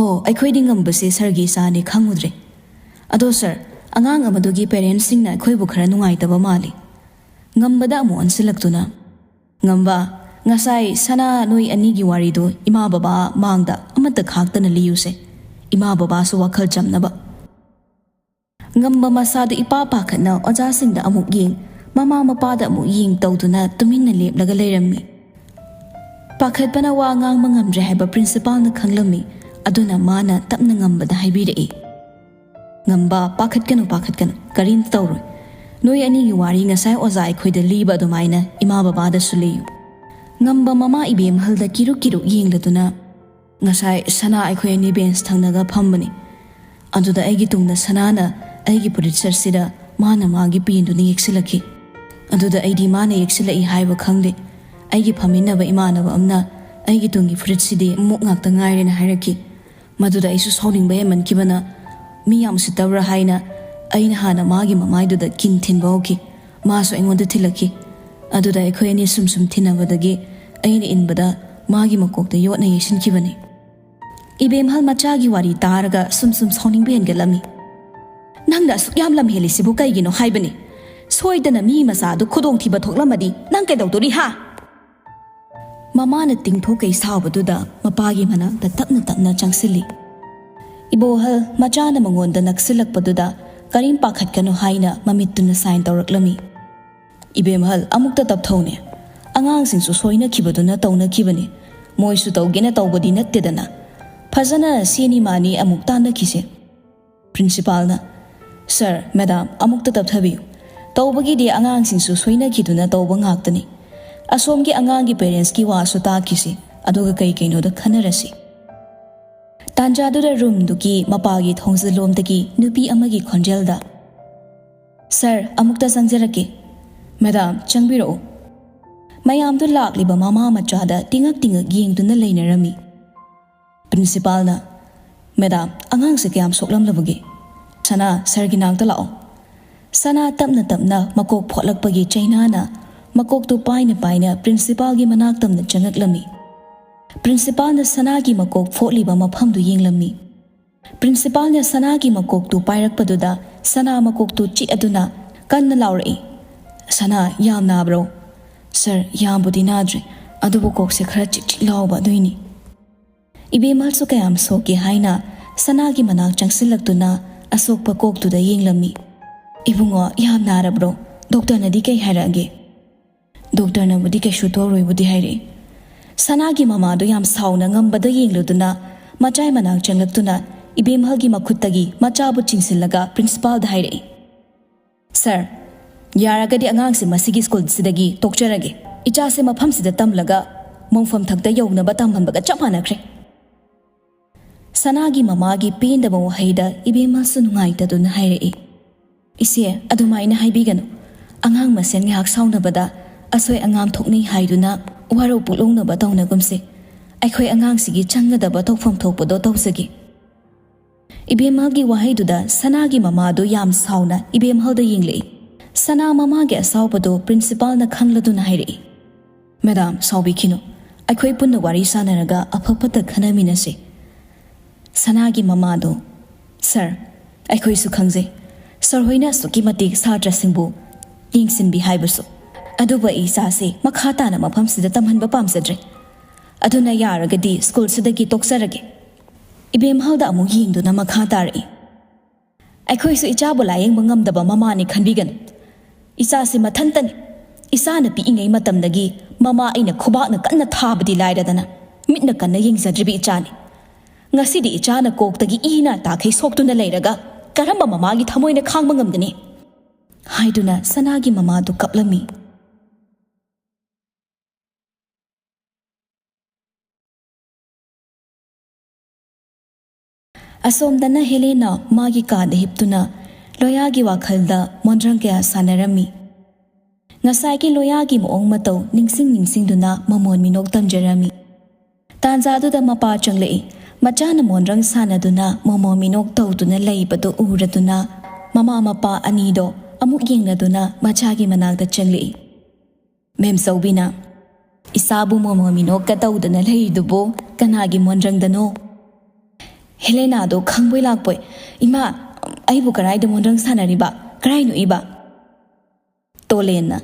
"ꯑꯣ, ꯑꯩꯈꯣꯏꯗꯤ ꯉꯝꯕꯁꯦ ꯁꯔꯒꯤ ꯏꯆꯥꯅꯤ ꯈꯪꯉꯨꯗ꯭ꯔꯦ꯫ ꯑꯗꯣ ꯁꯔ, ꯑꯉꯥꯡ ꯑꯃꯗꯨꯒꯤ ꯄꯦꯔꯦꯟꯁꯁꯤꯡꯅ ꯑꯩꯈꯣꯏꯕꯨ ꯈꯔ ꯅꯨꯡꯉꯥꯏꯇꯕ ꯃꯥꯜꯂꯤ꯫" ꯉꯝꯕꯗ ꯑꯃꯨꯛ ꯑꯣꯟꯁꯤꯜꯂꯛꯇꯨꯅ, "ꯉꯝꯕ, ꯉꯁꯥꯏ ꯁꯅꯥ ꯅꯣꯏ ꯑꯅꯤꯒꯤ ꯋꯥꯔꯤꯗꯨ ꯏꯃꯥ ꯕꯕꯥ ꯃꯥꯡꯗ ꯑꯃꯠꯇ ꯈꯥꯛꯇꯅ ꯂꯤꯌꯨꯁꯦ꯫ ꯏꯃꯥ ꯕꯕꯥꯁꯨ ꯋꯥꯈꯜ ꯆꯝꯅꯕ꯫" ꯉꯝꯕ ꯃꯁꯥꯗꯨ ꯏꯄꯥ ꯄꯥꯈꯠꯅ ꯑꯣꯖꯥꯁꯤꯡꯗ ꯑꯃꯨꯛ ꯌꯦꯡ, ꯃꯃꯥ ꯃꯄꯥꯗ ꯑꯃꯨꯛ ꯌꯦꯡ ꯇꯧꯗꯨꯅ ꯇꯨꯃꯤꯟꯅ ꯂꯦꯞꯂꯒ ꯂꯩꯔꯝꯃꯤ꯫ ꯄꯥꯈꯠꯄꯅ ꯋꯥ ꯉꯥꯡꯕ ꯉꯝꯗ꯭ꯔꯦ ꯍꯥꯏꯕ ꯄ꯭ꯔꯤꯟꯁꯤꯄꯥꯜꯅ ꯈꯪꯂꯝꯃꯤ꯫ ꯑꯗꯨꯅ ꯃꯥꯅ ꯇꯞꯅ ꯉꯝꯕꯗ ꯍꯥꯏꯕꯤꯔꯛꯏ, "ꯉꯝꯕ, ꯄꯥꯈꯠꯀꯅꯨ, ꯄꯥꯈꯠꯀꯅꯨ, ꯀꯔꯤꯝꯇ ꯇꯧꯔꯣꯏ꯫ ꯅꯣꯏ ꯑꯅꯤꯒꯤ ꯋꯥꯔꯤ ꯉꯁꯥꯏ ꯑꯣꯖꯥ ꯑꯩꯈꯣꯏꯗ ꯂꯤꯕ ꯑꯗꯨꯃꯥꯏꯅ ꯏꯃꯥ ꯕꯕꯥꯗꯁꯨ ꯂꯤꯌꯨ꯫" ꯉꯝꯕ ꯃꯃꯥ ꯏꯕꯦꯝꯍꯜꯗ ꯀꯤꯔꯨꯛ ꯀꯤꯔꯨꯛ ꯌꯦꯡꯂꯗꯨꯅ, "ꯉꯁꯥꯏ ꯁꯅꯥ ꯑꯩꯈꯣꯏ ꯑꯅꯤ ꯕꯦꯟꯁ ꯊꯪꯅꯒ ꯐꯝꯕꯅꯤ꯫ ꯑꯗꯨꯗ ꯑꯩꯒꯤ ꯇꯨꯡꯗ ꯁꯅꯥꯅ ꯑꯩꯒꯤ ꯐꯨꯔꯤꯠ ꯁꯔꯠꯁꯤꯗ ꯃꯥꯅ ꯃꯥꯒꯤ ꯄꯦꯟꯗꯨꯅ ꯌꯦꯛꯁꯤꯜꯂꯛꯈꯤ꯫ ꯑꯗꯨꯗ ꯑꯩꯗꯤ ꯃꯥꯅ ꯌꯦꯛꯁꯤꯜꯂꯛꯏ ꯍꯥꯏꯕ ꯈꯪꯗꯦ꯫ ꯑꯩꯒꯤ ꯐꯝꯃꯤꯟꯅꯕ ꯏꯃꯥꯟꯅꯕ ꯑꯃꯅ ꯑꯩꯒꯤ ꯇꯨꯡꯒꯤ ꯐꯨꯔꯤꯠꯁꯤꯗꯤ ꯃꯨꯛ ꯉꯥꯛꯇ ꯉꯥꯏꯔꯦꯅ ꯍꯥꯏꯔꯛꯈꯤ꯫ ꯃꯗꯨꯗ ꯑꯩꯁꯨ ꯁꯥꯎꯅꯤꯡꯕ ꯍꯦꯟꯃꯟꯈꯤꯕꯅ ꯃꯤ ꯌꯥꯝ ꯎꯁꯤꯠꯇꯕ꯭ꯔꯥ ꯍꯥꯏꯅ ꯑꯩꯅ ꯍꯥꯟꯅ ꯃꯥꯒꯤ ꯃꯃꯥꯏꯗꯨꯗ ꯀꯤꯟ ꯊꯤꯟꯕ ꯍꯧꯈꯤ꯫ ꯃꯥꯁꯨ ꯑꯩꯉꯣꯟꯗ ꯊꯤꯜꯂꯛꯈꯤ꯫ ꯑꯗꯨꯗ ꯑꯩꯈꯣꯏ ꯑꯅꯤ ꯁꯨꯝ ꯁꯨꯝ ꯊꯤꯟꯅꯕꯗꯒꯤ ꯑꯩꯅ ꯏꯟꯕꯗ ꯃꯥꯒꯤ ꯃꯀꯣꯛꯇ ꯌꯣꯠꯅ ꯌꯩꯁꯤꯟꯈꯤꯕꯅꯤ꯫" ꯏꯕꯦꯝꯍꯜ ꯃꯆꯥꯒꯤ ꯋꯥꯔꯤ ꯇꯥꯔꯒ ꯁꯨꯝ ꯁꯨꯝ ꯁꯥꯎꯅꯤꯡꯕ ꯍꯦꯟꯒꯠꯂꯝꯃꯤ꯫ "ꯅꯪꯅ ꯑꯁꯨꯛ ꯌꯥꯝ ꯂꯝ ꯍꯦꯜꯂꯤꯁꯤꯕꯨ ꯀꯩꯒꯤꯅꯣ ꯍꯥꯏꯕꯅꯤ? ꯁꯣꯏꯗꯅ ꯃꯤ ꯃꯆꯥꯗꯨ ꯈꯨꯗꯣꯡꯊꯤꯕ ꯊꯣꯛꯂꯝꯃꯗꯤ ꯅꯪ ꯀꯩꯗꯧꯗꯣꯔꯤ ꯍꯥ?" ꯃꯃꯥꯅ ꯇꯤꯡꯊꯣꯛꯀꯩ ꯁꯥꯎꯕꯗꯨꯗ ꯃꯄꯥꯒꯤ ꯃꯅꯥꯛꯇ ꯇꯞꯅ ꯇꯞꯅ ꯆꯪꯁꯤꯜꯂꯤ꯫ ꯏꯕꯣꯍꯜ ꯃꯆꯥꯅ ꯃꯉꯣꯟꯗ ꯅꯛꯁꯤꯜꯂꯛꯄꯗꯨꯗ ꯀꯔꯤꯝ ꯄꯥꯈꯠꯀꯅꯨ ꯍꯥꯏꯅ ꯃꯃꯤꯠꯇꯨꯅ ꯁꯥꯏꯟ ꯇꯧꯔꯛꯂꯝꯃꯤ꯫ "ꯏꯕꯦꯝꯍꯜ, ꯑꯃꯨꯛꯇ ꯇꯞꯊꯧꯅꯦ꯫ ꯑꯉꯥꯡꯁꯤꯡꯁꯨ ꯁꯣꯏꯅꯈꯤꯕꯗꯨꯅ ꯇꯧꯅꯈꯤꯕꯅꯤ꯫ ꯃꯣꯏꯁꯨ ꯇꯧꯒꯦꯅ ꯇꯧꯕꯗꯤ ꯅꯠꯇꯦꯗꯅ꯫ ꯐꯖꯅ ꯁꯤꯅꯤ ꯃꯥꯅꯤ ꯑꯃꯨꯛ ꯇꯥꯟꯅꯈꯤꯁꯦ꯫" ꯄ꯭ꯔꯤꯟꯁꯤꯄꯥꯜꯅ, "ꯁꯔ, ꯃꯦꯗꯥꯝ, ꯑꯃꯨꯛꯇ ꯇꯞꯊꯕꯤꯌꯨ꯫ ꯇꯧꯕꯒꯤꯗꯤ ꯑꯉꯥꯡꯁꯤꯡꯁꯨ ꯁꯣꯏꯅꯈꯤꯗꯨꯅ ꯇꯧꯕ ꯉꯥꯛꯇꯅꯤ꯫ ꯑꯁꯣꯝꯒꯤ ꯑꯉꯥꯡꯒꯤ ꯄꯦꯔꯦꯟꯁꯀꯤ ꯋꯥꯁꯨ ꯇꯥꯈꯤꯁꯤ, ꯑꯗꯨꯒ ꯀꯩ ꯀꯩꯅꯣꯗꯣ ꯈꯟꯅꯔꯁꯤ꯫ ꯇꯥꯟꯖꯥꯗꯨꯗ ꯔꯨꯝꯗꯨꯒꯤ ꯃꯄꯥꯒꯤ ꯊꯣꯡꯖꯤꯜꯂꯣꯝꯗꯒꯤ ꯅꯨꯄꯤ ꯑꯃꯒꯤ ꯈꯣꯟꯖꯦꯜꯗ, "ꯁꯥꯔ, ꯑꯃꯨꯛꯇ ꯆꯪꯖꯔꯛꯀꯦ꯫" "ꯃꯦꯗꯥꯝ, ꯆꯪꯕꯤꯔꯛꯎ꯫" ꯃꯌꯥꯝꯗꯨ ꯂꯥꯛꯂꯤꯕ ꯃꯃꯥ ꯃꯆꯥꯗ ꯇꯤꯉꯛ ꯇꯤꯉꯛ ꯌꯦꯡꯗꯨꯅ ꯂꯩꯅꯔꯝꯃꯤ꯫ ꯄ꯭ꯔꯤꯟꯁꯤꯄꯥꯜꯅ, "ꯃꯦꯗꯥꯝ, ꯑꯉꯥꯡꯁꯦ ꯀꯌꯥꯝ ꯁꯣꯛꯂꯝꯂꯕꯒꯦ? ꯁꯅꯥ, ꯁꯥꯔꯒꯤ ꯅꯥꯛꯇ ꯂꯥꯛꯑꯣ꯫" ꯁꯅꯥ ꯇꯞꯅ ꯇꯞꯅ ꯃꯀꯣꯛ ꯐꯣꯠꯂꯛꯄꯒꯤ ꯆꯩꯅꯥꯅ ꯃꯀꯣꯛꯇꯨ ꯄꯥꯏꯅ ꯄꯥꯏꯅ ꯄ꯭ꯔꯤꯟꯁꯤꯄꯥꯜꯒꯤ ꯃꯅꯥꯛ ꯇꯝꯅ ꯆꯪꯉꯛꯂꯝꯃꯤ꯫ ꯄ꯭ꯔꯤꯟꯁꯤꯄꯥꯜꯅ ꯁꯅꯥꯒꯤ ꯃꯀꯣꯛ ꯐꯣꯠꯂꯤꯕ ꯃꯐꯝꯗꯨ ꯌꯦꯡꯂꯝꯃꯤ꯫ ꯄ꯭ꯔꯤꯟꯁꯤꯄꯥꯜꯅ ꯁꯅꯥꯒꯤ ꯃꯀꯣꯛꯇꯨ ꯄꯥꯏꯔꯛꯄꯗꯨꯗ ꯁꯅꯥ ꯃꯀꯣꯛꯇꯨ ꯆꯤꯛꯑꯗꯨꯅ ꯀꯟꯅ ꯂꯥꯎꯔꯛꯏ, "ꯁꯅꯥ, ꯌꯥꯝ ꯅꯥꯕ꯭ꯔꯣ?" "ꯁꯥꯔ, ꯌꯥꯝꯕꯨꯗꯤ ꯅꯥꯗ꯭ꯔꯦ, ꯑꯗꯨꯕꯨ ꯀꯣꯛꯁꯦ ꯈꯔ ꯆꯤꯛ ꯆꯤꯛ ꯂꯥꯎꯕ, ꯑꯗꯨꯏꯅꯤ꯫" ꯏꯕꯦꯝꯃꯜꯁꯨ ꯀꯌꯥꯝ ꯁꯣꯛꯀꯦ ꯍꯥꯏꯅ ꯁꯅꯥꯒꯤ ꯃꯅꯥꯛ ꯆꯪꯁꯤꯜꯂꯛꯇꯨꯅ ꯑꯁꯣꯛꯄ ꯀꯣꯛꯇꯨꯗ ꯌꯦꯡꯂꯝꯃꯤ꯫ "ꯏꯕꯨꯡꯉꯣ, ꯌꯥꯝ ꯅꯥꯔꯕ꯭ꯔꯣ? ꯗꯣꯛꯇꯔꯅꯗꯤ ꯀꯩ ꯍꯥꯏꯔꯛꯑꯒꯦ?" "ꯗꯣꯛꯇꯔꯅꯕꯨꯗꯤ ꯀꯩꯁꯨ ꯇꯧꯔꯣꯏꯕꯨꯗꯤ ꯍꯥꯏꯔꯛꯏ꯫" ꯁꯅꯥꯒꯤ ꯃꯃꯥꯗꯨ ꯌꯥꯝ ꯁꯥꯎꯅ ꯉꯝꯕꯗ ꯌꯦꯡꯂꯨꯗꯨꯅ ꯃꯆꯥꯏ ꯃꯅꯥꯛ ꯆꯪꯂꯛꯇꯨꯅ ꯏꯕꯦꯝꯍꯜꯒꯤ ꯃꯈꯨꯠꯇꯒꯤ ꯃꯆꯥꯕꯨ ꯆꯤꯡꯁꯤꯜꯂꯒ ꯄ꯭ꯔꯤꯟꯁꯤꯄꯥꯜꯗ ꯍꯥꯏꯔꯛꯏ, "ꯁꯥꯔ, ꯌꯥꯔꯒꯗꯤ ꯑꯉꯥꯡꯁꯦ ꯃꯁꯤꯒꯤ ꯁ꯭ꯀꯨꯜꯁꯤꯗꯒꯤ ꯇꯣꯛꯆꯔꯒꯦ꯫ ꯏꯆꯥꯁꯦ ꯃꯐꯝꯁꯤꯗ ꯇꯝꯂꯒ ꯃꯣꯡꯐꯝ ꯊꯛꯇ ꯌꯧꯅꯕ ꯇꯝꯍꯟꯕꯒ ꯆꯞ ꯃꯥꯟꯅꯈ꯭ꯔꯦ꯫" ꯁꯅꯥꯒꯤ ꯃꯃꯥꯒꯤ ꯄꯦꯟꯗꯕ ꯋꯥꯍꯩꯗ ꯏꯕꯦꯝꯃꯁꯨ ꯅꯨꯡꯉꯥꯏꯇꯗꯨꯅ ꯍꯥꯏꯔꯛꯏ, "ꯏꯆꯦ, ꯑꯗꯨꯃꯥꯏꯅ ꯍꯥꯏꯕꯤꯒꯅꯨ꯫ ꯑꯉꯥꯡ ꯃꯁꯦꯟ ꯉꯥꯏꯍꯥꯛ ꯁꯥꯎꯅꯕꯗ ꯑꯁꯣꯏ ꯑꯉꯥꯝ ꯊꯣꯛꯅꯩ ꯍꯥꯏꯗꯨꯅ ꯋꯥꯔꯧ ꯄꯨꯛꯂꯧꯅꯕ ꯇꯧꯅꯒꯨꯝꯁꯦ꯫ ꯑꯩꯈꯣꯏ ꯑꯉꯥꯡꯁꯤꯒꯤ ꯆꯪꯒꯗꯕ ꯇꯧꯐꯝ ꯊꯣꯛꯄꯗꯣ ꯇꯧꯖꯒꯦ꯫" ꯏꯕꯦꯝꯃꯒꯤ ꯋꯥꯍꯩꯗꯨꯗ ꯁꯅꯥꯒꯤ ꯃꯃꯥꯗꯨ ꯌꯥꯝ ꯁꯥꯎꯅ ꯏꯕꯦꯝꯍꯜꯗ ꯌꯦꯡꯂꯛꯏ꯫ ꯁꯅꯥ ꯃꯃꯥꯒꯤ ꯑꯁꯥꯎꯕꯗꯨ ꯄ꯭ꯔꯤꯟꯁꯤꯄꯥꯜꯅ ꯈꯪꯂꯗꯨꯅ ꯍꯥꯏꯔꯛꯏ, "ꯃꯦꯗꯥꯝ, ꯁꯥꯎꯕꯤꯈꯤꯅꯨ꯫ ꯑꯩꯈꯣꯏ ꯄꯨꯟꯅ ꯋꯥꯔꯤ ꯁꯥꯟꯅꯔꯒ ꯑꯐ ꯐꯠꯇ ꯈꯟꯅꯃꯤꯟꯅꯁꯤ꯫" ꯁꯅꯥꯒꯤ ꯃꯃꯥꯗꯨ, "ꯁꯥꯔ, ꯑꯩꯈꯣꯏꯁꯨ ꯈꯪꯖꯩ ꯁꯥꯔ ꯍꯣꯏꯅ ꯑꯁꯨꯛꯀꯤ ꯃꯇꯤꯛ ꯁꯥꯇ꯭ꯔꯁꯤꯡꯕꯨ ꯌꯦꯡꯁꯤꯟꯕꯤ ꯍꯥꯏꯕꯁꯨ꯫ ꯑꯗꯨꯕꯨ ꯑꯩ ꯏꯆꯥꯁꯤ ꯃꯈꯥ ꯇꯥꯅ ꯃꯐꯝꯁꯤꯗ ꯇꯝꯍꯟꯕ ꯄꯥꯝꯖꯗ꯭ꯔꯦ꯫ ꯑꯗꯨꯅ ꯌꯥꯔꯒꯗꯤ ꯁ꯭ꯀꯨꯜꯁꯤꯗꯒꯤ ꯇꯣꯛꯆꯔꯒꯦ꯫" ꯏꯕꯦꯝꯍꯜꯗ ꯑꯃꯨꯛ ꯌꯦꯡꯗꯨꯅ ꯃꯈꯥ ꯇꯥꯔꯛꯏ, "ꯑꯩꯈꯣꯏꯁꯨ ꯏꯆꯥꯕꯨ ꯂꯥꯌꯦꯡꯕ ꯉꯝꯗꯕ ꯃꯃꯥꯅꯤ ꯈꯟꯕꯤꯒꯅꯨ꯫ ꯏꯆꯥꯁꯤ ꯃꯊꯟꯇꯅꯤ꯫ ꯏꯆꯥꯅ ꯄꯤꯛꯏꯉꯩ ꯃꯇꯝꯗꯒꯤ ꯃꯃꯥ ꯑꯩꯅ ꯈꯨꯕꯥꯛꯅ ꯀꯟꯅ ꯊꯥꯕꯗꯤ ꯂꯥꯏꯔꯗꯅ, ꯃꯤꯠꯅ ꯀꯟꯅ ꯌꯦꯡꯖꯗ꯭ꯔꯤꯕ ꯏꯆꯥꯅꯤ꯫ ꯉꯁꯤꯗꯤ ꯏꯆꯥꯅ ꯀꯣꯛꯇꯒꯤ ꯏ ꯅꯥ ꯇꯥꯈꯩ ꯁꯣꯛꯇꯨꯅ ꯂꯩꯔꯒ ꯀꯔꯝꯕ ꯃꯃꯥꯒꯤ ꯊꯃꯣꯏꯅ ꯈꯥꯡꯕ ꯉꯝꯒꯅꯤ?" ꯍꯥꯏꯗꯨꯅ ꯁꯅꯥꯒꯤ ꯃꯃꯥꯗꯨ ꯀꯞꯂꯝꯃꯤ꯫ ꯑꯁꯣꯝꯗꯅ ꯍꯦꯂꯦꯅꯥ ꯃꯥꯒꯤ ꯀꯥꯗ ꯍꯤꯞꯇꯨꯅ ꯂꯣꯌꯥꯒꯤ ꯋꯥꯈꯜꯗ ꯃꯣꯟꯗ꯭ꯔꯪ ꯀꯌꯥ ꯁꯥꯟꯅꯔꯝꯃꯤ꯫ ꯉꯁꯥꯏꯒꯤ ꯂꯣꯌꯥꯒꯤ ꯃꯑꯣꯡ ꯃꯇꯧ ꯅꯤꯡꯁꯤꯡ ꯅꯤꯡꯁꯤꯡꯗꯨꯅ ꯃꯃꯣꯟ ꯃꯤꯅꯣꯛ ꯇꯝꯖꯔꯝꯃꯤ꯫ ꯇꯥꯟꯖꯥꯗꯨꯗ ꯃꯄꯥ ꯆꯪꯂꯛꯏ꯫ ꯃꯆꯥꯅ ꯃꯣꯟꯗ꯭ꯔꯪ ꯁꯥꯟꯅꯗꯨꯅ ꯃꯃꯣꯟ ꯃꯤꯅꯣꯛ ꯇꯧꯗꯨꯅ ꯂꯩꯕꯗꯨ ꯎꯔꯗꯨꯅ ꯃꯃꯥ ꯃꯄꯥ ꯑꯅꯤꯗꯣ ꯑꯃꯨꯛ ꯌꯦꯡꯅꯗꯨꯅ ꯃꯆꯥꯒꯤ ꯃꯅꯥꯛꯇ ꯆꯪꯂꯛꯏ꯫ ꯃꯦꯝꯆꯧꯕꯤꯅ, "ꯏꯆꯥꯕꯨ ꯃꯃꯣꯟ ꯃꯤꯅꯣꯛꯀ ꯇꯧꯗꯅ ꯂꯩꯔꯤꯗꯨꯕꯨ ꯀꯅꯥꯒꯤ ꯃꯣꯟꯗ꯭ꯔꯪꯗꯅꯣ?" ꯍꯦꯂꯦꯅꯥꯗꯣ ꯈꯪꯕꯣꯏ ꯂꯥꯛꯄꯣꯏ, "ꯏꯃꯥ, ꯑꯩꯕꯨ ꯀꯔꯥꯏꯗ ꯃꯣꯟꯗ꯭ꯔꯪ ꯁꯥꯟꯅꯔꯤꯕ? ꯀꯔꯥꯏꯅꯣ ꯏꯕ?" ꯇꯣꯂꯦꯟꯅ,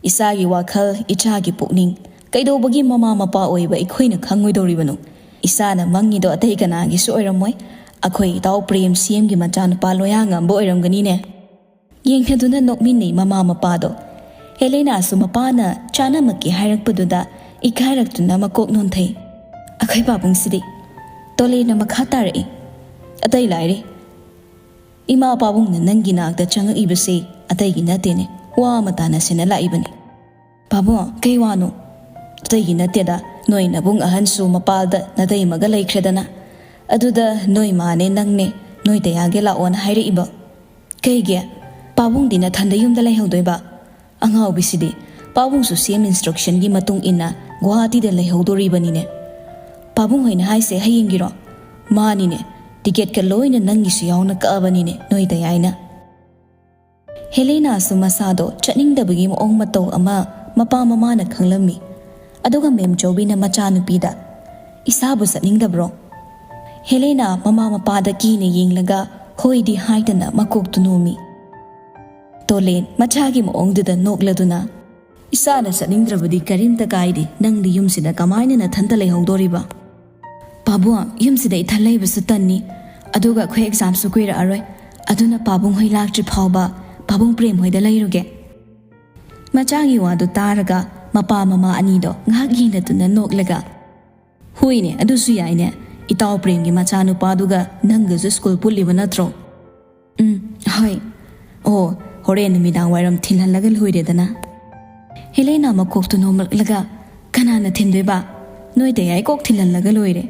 "ꯏꯆꯥꯒꯤ ꯋꯥꯈꯜ, ꯏꯆꯥꯒꯤ ꯄꯨꯛꯅꯤꯡ, ꯀꯩꯗꯧꯕꯒꯤ ꯃꯃꯥ ꯃꯄꯥ ꯑꯣꯏꯕ ꯑꯩꯈꯣꯏꯅ ꯈꯪꯉꯣꯏꯗꯧꯔꯤꯕꯅꯣ? ꯏꯆꯥꯅ ꯃꯪꯉꯤꯗꯣ ꯑꯇꯩ ꯀꯅꯥꯒꯤꯁꯨ ꯑꯣꯏꯔꯝꯃꯣꯏ, ꯑꯩꯈꯣꯏ ꯏꯇꯥꯎ ꯄ꯭ꯔꯦꯝ ꯁꯤ ꯑꯦꯝꯒꯤ ꯃꯆꯥꯅꯨꯄꯥ ꯂꯣꯌꯥꯉꯝꯕ ꯑꯣꯏꯔꯝꯒꯅꯤꯅꯦ?" ꯌꯦꯡꯊꯗꯨꯅ ꯅꯣꯛꯃꯤꯟꯅꯩ ꯃꯃꯥ ꯃꯄꯥꯗꯣ꯫ ꯍꯦꯂꯦꯅꯥꯁꯨ ꯃꯄꯥꯅ ꯆꯥꯅꯃꯛꯀꯤ ꯍꯥꯏꯔꯛꯄꯗꯨꯗ ꯏꯀꯥꯏꯔꯛꯇꯨꯅ ꯃꯀꯣꯛ ꯅꯣꯟꯊꯩ꯫ "ꯑꯩꯈꯣꯏ ꯄꯥꯕꯨꯡꯁꯤꯗꯤ?" ꯇꯣꯂꯦꯟꯅ ꯃꯈꯥ ꯇꯥꯔꯛꯏ, "ꯑꯇꯩ ꯂꯥꯏꯔꯤ, ꯏꯃꯥ ꯄꯥꯕꯨꯡꯅ ꯅꯪꯒꯤ ꯅꯥꯛꯇ ꯆꯪꯉꯛꯏꯕꯁꯤ ꯑꯇꯩꯒꯤ ꯅꯠꯇꯦꯅꯦ, ꯋꯥ ꯑꯃ ꯇꯥꯟꯅꯁꯦꯅ ꯂꯥꯛꯏꯕꯅꯤ꯫" "ꯄꯥꯕꯨꯡ, ꯀꯩ ꯋꯥꯅꯣ?" "ꯑꯇꯩꯒꯤ ꯅꯠꯇꯦꯗ, ꯅꯣꯏ ꯅꯕꯨꯡ ꯑꯍꯟꯁꯨ ꯃꯄꯥꯜꯗ ꯅꯇꯩꯃꯒ ꯂꯩꯈ꯭ꯔꯦꯗꯅ, ꯑꯗꯨꯗ ꯅꯣꯏ ꯃꯥꯅꯦ ꯅꯪꯅꯦ ꯅꯣꯏ ꯇꯌꯥꯒꯤ ꯂꯥꯛꯑꯣꯅ ꯍꯥꯏꯔꯛꯏꯕ꯫ ꯀꯩꯒꯤ? ꯄꯥꯕꯨꯡꯗꯤ ꯅꯊꯟꯗ ꯌꯨꯝꯗ ꯂꯩꯍꯧꯗꯣꯏꯕ? ꯑꯉꯥꯎꯕꯤꯁꯤꯗꯤ, ꯄꯥꯕꯨꯡꯁꯨ ꯁꯤ ꯑꯦꯝ ꯏꯟꯁꯇ꯭ꯔꯛꯁꯟꯒꯤ ꯃꯇꯨꯡ ꯏꯟꯅ ꯒꯨꯋꯥꯍꯥꯇꯤꯗ ꯂꯩꯍꯧꯗꯣꯔꯤꯕꯅꯤꯅꯦ꯫" "ꯄꯥꯕꯨꯡ ꯍꯣꯏꯅ ꯍꯥꯏꯁꯦ ꯍꯌꯦꯡꯒꯤꯔꯣ?" "ꯃꯥꯅꯤꯅꯦ, ꯇꯤꯀꯦꯠꯀ ꯂꯣꯏꯅ ꯅꯪꯒꯤꯁꯨ ꯌꯥꯎꯅ ꯀꯛꯑꯕꯅꯤꯅꯦ ꯅꯣꯏ ꯇꯌꯥꯏꯅ꯫" ꯍꯦꯂꯦꯅꯥꯁꯨ ꯃꯁꯥꯗꯣ ꯆꯠꯅꯤꯡꯗꯕꯒꯤ ꯃꯑꯣꯡ ꯃꯇꯧ ꯑꯃ ꯃꯄꯥ ꯃꯃꯥꯅ ꯈꯪꯂꯝꯃꯤ꯫ ꯑꯗꯨꯒ ꯃꯦꯝ ꯆꯧꯕꯤꯅ ꯃꯆꯥꯅꯨꯄꯤꯗ, "ꯏꯁꯥꯕꯨ ꯆꯠꯅꯤꯡꯗꯕ꯭ꯔꯣ?" ꯍꯦꯂꯦꯅꯥ ꯃꯃꯥ ꯃꯄꯥꯗ ꯀꯤꯅ ꯌꯦꯡꯂꯒ ꯍꯣꯏꯗꯤ ꯍꯥꯏꯗꯅ ꯃꯀꯣꯛꯇꯨ ꯅꯣꯝꯃꯤ꯫ ꯇꯣꯂꯦꯟ ꯃꯆꯥꯒꯤ ꯃꯑꯣꯡꯗꯨꯗ ꯅꯣꯛꯂꯗꯨꯅ, "ꯏꯆꯥꯅ ꯆꯠꯅꯤꯡꯗ꯭ꯔꯕꯗꯤ ꯀꯔꯤꯝꯇ ꯀꯥꯏꯗꯦ, ꯅꯪꯗꯤ ꯌꯨꯝꯁꯤꯗ ꯀꯃꯥꯏꯅ ꯅꯊꯟꯇ ꯂꯩꯍꯧꯗꯣꯔꯤꯕ?" "ꯄꯥꯕꯨꯡ, ꯌꯨꯝꯁꯤꯗ ꯏꯊꯟ ꯂꯩꯕꯁꯨ ꯇꯟꯅꯤ, ꯑꯗꯨꯒ ꯑꯩꯈꯣꯏ ꯑꯦꯛꯖꯥꯝꯁꯨ ꯀꯨꯏꯔꯛꯑꯔꯣꯏ, ꯑꯗꯨꯅ ꯄꯥꯕꯨꯡ ꯍꯣꯏ ꯂꯥꯛꯇ꯭ꯔꯤ ꯐꯥꯎꯕ ꯄꯥꯕꯨꯡ ꯄ꯭ꯔꯦꯝ ꯍꯣꯏꯗ ꯂꯩꯔꯨꯒꯦ꯫" ꯃꯆꯥꯒꯤ ꯋꯥꯗꯨ ꯇꯥꯔꯒ ꯃꯄꯥ ꯃꯃꯥ ꯑꯅꯤꯗꯣ ꯉꯥꯏꯍꯥꯛ ꯌꯦꯡꯅꯗꯨꯅ ꯅꯣꯛꯂꯒ, "ꯍꯣꯏꯅꯦ, ꯑꯗꯨꯁꯨ ꯌꯥꯏꯅꯦ, ꯏꯇꯥꯎ ꯄ꯭ꯔꯦꯝꯒꯤ ꯃꯆꯥꯅꯨꯄꯥꯗꯨꯒ ꯅꯪꯒꯁꯨ ꯁ꯭ꯀꯨꯜ ꯄꯨꯜꯂꯤꯕ ꯅꯠꯇ꯭ꯔꯣ?" "ꯎꯝ, ꯍꯣꯏ꯫ ꯑꯣ, ꯍꯣꯔꯦꯟ ꯅꯨꯃꯤꯗꯥꯡ ꯋꯥꯏꯔꯝ ꯊꯤꯜꯍꯜꯂꯒ ꯂꯣꯏꯔꯦꯗꯅ꯫" ꯍꯦꯂꯦꯅꯥ ꯃꯀꯣꯛꯇꯨ ꯅꯣꯝꯂꯛꯂꯒ, "ꯀꯅꯥꯅ ꯊꯤꯟꯗꯣꯏꯕ? ꯅꯣꯏ ꯇꯌꯥꯏ ꯀꯣꯛ ꯊꯤꯜꯍꯜꯂꯒ ꯂꯣꯏꯔꯦ꯫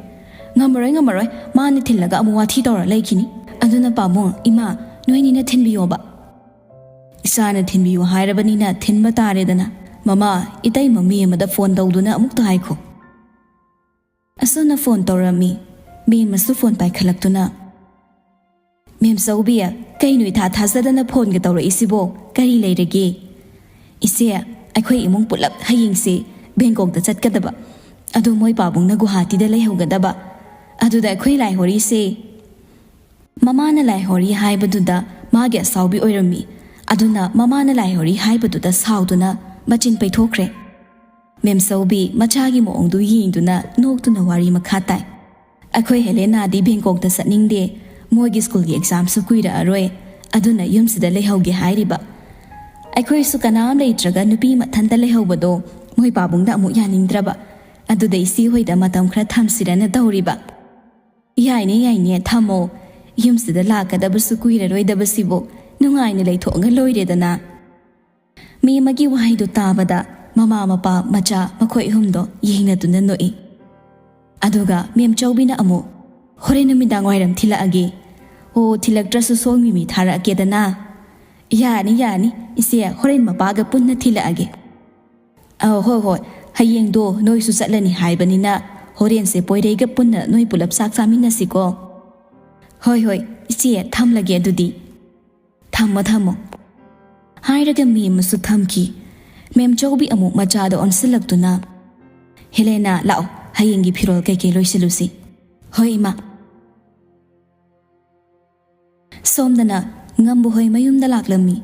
"ꯉꯝꯃꯔꯣꯏ, ꯉꯝꯃꯔꯣꯏ, ꯃꯥꯅ ꯊꯤꯜꯂꯒ ꯑꯃꯨꯛ ꯋꯥꯊꯤ ꯇꯧꯔ ꯂꯩꯈꯤꯅꯤ꯫ ꯑꯗꯨꯅ ꯄꯥꯕꯨꯡ, ꯏꯃꯥ, ꯅꯣꯏꯅꯤꯅ ꯊꯤꯟꯕꯤꯌꯣꯕ꯫" "ꯏꯆꯥꯅ ꯊꯤꯟꯕꯤꯌꯨ ꯍꯥꯏꯔꯕꯅꯤꯅ ꯊꯤꯟꯕ ꯇꯥꯔꯦꯗꯅ꯫ ꯃꯃꯥ, ꯏꯇꯩꯃ ꯃꯦꯝ ꯑꯃꯗ ꯐꯣꯟ ꯇꯧꯗꯨꯅ ꯑꯃꯨꯛꯇ ꯍꯥꯏꯈꯣ꯫" ꯑꯁꯨꯝꯅ ꯐꯣꯟ ꯇꯧꯔꯝꯃꯤ꯫ ꯃꯦꯝ ꯑꯃꯁꯨ ꯐꯣꯟ ꯄꯥꯏꯈꯠꯂꯛꯇꯨꯅ, "ꯃꯦꯝ ꯆꯧꯕꯤ, ꯀꯩꯅꯣ ꯏꯊꯥ ꯊꯥꯖꯗꯅ ꯐꯣꯟꯒ ꯇꯧꯔꯛꯏꯁꯤꯕꯣ? ꯀꯔꯤ ꯂꯩꯔꯒꯦ?" "ꯏꯆꯦ, ꯑꯩꯈꯣꯏ ꯏꯃꯨꯡ ꯄꯨꯂꯞ ꯍꯌꯦꯡꯁꯦ ꯕꯦꯡꯀꯣꯛꯇ ꯆꯠꯀꯗꯕ꯫ ꯑꯗꯣ ꯃꯣꯏ ꯄꯥꯕꯨꯡꯅ ꯒꯨꯍꯥꯇꯤꯗ ꯂꯩꯍꯧꯒꯗꯕ꯫ ꯑꯗꯨꯗ ꯑꯩꯈꯣꯏ ꯂꯥꯏ ꯍꯣꯔꯤꯁꯦ꯫" ꯃꯃꯥꯅ ꯂꯥꯏ ꯍꯣꯔꯤ ꯍꯥꯏꯕꯗꯨꯗ ꯃꯥꯒꯤ ꯑꯁꯥꯎꯕꯤ ꯑꯣꯏꯔꯝꯃꯤ꯫ ꯑꯗꯨꯅ ꯃꯃꯥꯅ ꯂꯥꯏ ꯍꯣꯔꯤ ꯍꯥꯏꯕꯗꯨꯗ ꯁꯥꯎꯗꯨꯅ ꯃꯆꯤꯟ ꯄꯩꯊꯣꯛꯈ꯭ꯔꯦ꯫ ꯃꯦꯝ ꯆꯧꯕꯤ ꯃꯆꯥꯒꯤ ꯃꯑꯣꯡꯗꯨ ꯌꯦꯡꯗꯨꯅ ꯅꯣꯛꯇꯨꯅ ꯋꯥꯔꯤ ꯃꯈꯥ ꯇꯥꯏ꯫ "ꯑꯩꯈꯣꯏ ꯍꯦꯂꯦꯅꯥꯗꯤ ꯕꯦꯡꯀꯣꯛꯇ ꯆꯠꯅꯤꯡꯗꯦ꯫ ꯃꯣꯏꯒꯤ ꯁ꯭ꯀꯨꯜꯒꯤ ꯑꯦꯛꯖꯥꯝꯁꯨ ꯀꯨꯏꯔꯛꯑꯔꯣꯏ꯫ ꯑꯗꯨꯅ ꯌꯨꯝꯁꯤꯗ ꯂꯩꯍꯧꯒꯦ ꯍꯥꯏꯔꯤꯕ꯫ ꯑꯩꯈꯣꯏꯁꯨ ꯀꯅꯥꯝ ꯂꯩꯇ꯭ꯔꯒ ꯅꯨꯄꯤ ꯃꯊꯟꯇ ꯂꯩꯍꯧꯕꯗꯣ ꯃꯣꯏ ꯄꯥꯕꯨꯡꯗ ꯑꯃꯨꯛ ꯌꯥꯅꯤꯡꯗ꯭ꯔꯕ꯫ ꯑꯗꯨꯗ ꯏꯆꯦ ꯍꯣꯏꯗ ꯃꯇꯝ ꯈꯔ ꯊꯝꯁꯤꯔꯅ ꯇꯧꯔꯤꯕ꯫" "ꯌꯥꯏꯅꯦ, ꯌꯥꯏꯅꯦ, ꯊꯝꯃꯣ꯫ ꯌꯨꯝꯁꯤꯗ ꯂꯥꯛꯀꯗꯕꯁꯨ ꯀꯨꯏꯔꯔꯣꯏꯗꯕꯁꯤꯕꯨ ꯅꯨꯡꯉꯥꯏꯅ ꯂꯩꯊꯣꯛꯑꯒ ꯂꯣꯏꯔꯦꯗꯅ꯫" ꯃꯦꯝ ꯑꯃꯒꯤ ꯋꯥꯍꯩꯗꯨ ꯇꯥꯕꯗ ꯃꯃꯥ, ꯃꯄꯥ, ꯃꯆꯥ ꯃꯈꯣꯏ ꯑꯍꯨꯝꯗꯣ ꯌꯦꯡꯅꯗꯨꯅ ꯅꯣꯛꯏ꯫ ꯑꯗꯨꯒ ꯃꯦꯝ ꯆꯧꯕꯤꯅ ꯑꯃꯨꯛ, "ꯍꯣꯔꯦꯟ ꯅꯨꯃꯤꯗꯥꯡ ꯋꯥꯏꯔꯝ ꯊꯤꯜꯂꯛꯑꯒꯦ꯫ ꯑꯣ, ꯊꯤꯜꯂꯛꯇ꯭ꯔꯁꯨ ꯁꯣꯝꯒꯤ ꯃꯤ ꯊꯥꯔꯛꯑꯒꯦꯗꯅ꯫" "ꯌꯥꯅꯤ, ꯌꯥꯅꯤ, ꯏꯆꯦ, ꯍꯣꯔꯦꯟ ꯃꯄꯥꯒ ꯄꯨꯟꯅ ꯊꯤꯜꯂꯛꯑꯒꯦ꯫" "ꯑ, ꯍꯣꯏ, ꯍꯣꯏ, ꯍꯌꯦꯡꯗꯣ ꯅꯣꯏꯁꯨ ꯆꯠꯂꯅꯤ ꯍꯥꯏꯕꯅꯤꯅ ꯍꯣꯔꯦꯟꯁꯦ ꯄꯣꯏꯔꯩꯒ ꯄꯨꯟꯅ ꯅꯣꯏ ꯄꯨꯂꯞ ꯆꯥꯛ ꯆꯥꯃꯤꯟꯅꯁꯤꯀꯣ꯫" "ꯍꯣꯏ, ꯍꯣꯏ, ꯏꯆꯦ, ꯊꯝꯂꯒꯦ ꯑꯗꯨꯗꯤ꯫" "ꯊꯝꯃꯣ, ꯊꯝꯃꯣ꯫" ꯍꯥꯏꯔꯒ ꯃꯦꯝ ꯑꯃꯁꯨ ꯊꯝꯈꯤ꯫ ꯃꯦꯝ ꯆꯧꯕꯤ ꯑꯃꯨꯛ ꯃꯆꯥꯗ ꯑꯣꯟꯁꯤꯜꯂꯛꯇꯨꯅ, "ꯍꯦꯂꯦꯅꯥ, ꯂꯥꯛꯑꯣ, ꯍꯌꯦꯡꯒꯤ ꯐꯤꯔꯣꯜ ꯀꯩꯀꯩ ꯂꯣꯏꯁꯤꯜꯂꯨꯁꯤ꯫" "ꯍꯣꯏ, ꯏꯃꯥ꯫" ꯁꯣꯝꯗꯅ ꯉꯝꯕ ꯍꯣꯏ ꯃꯌꯨꯝꯗ ꯂꯥꯛꯂꯝꯃꯤ꯫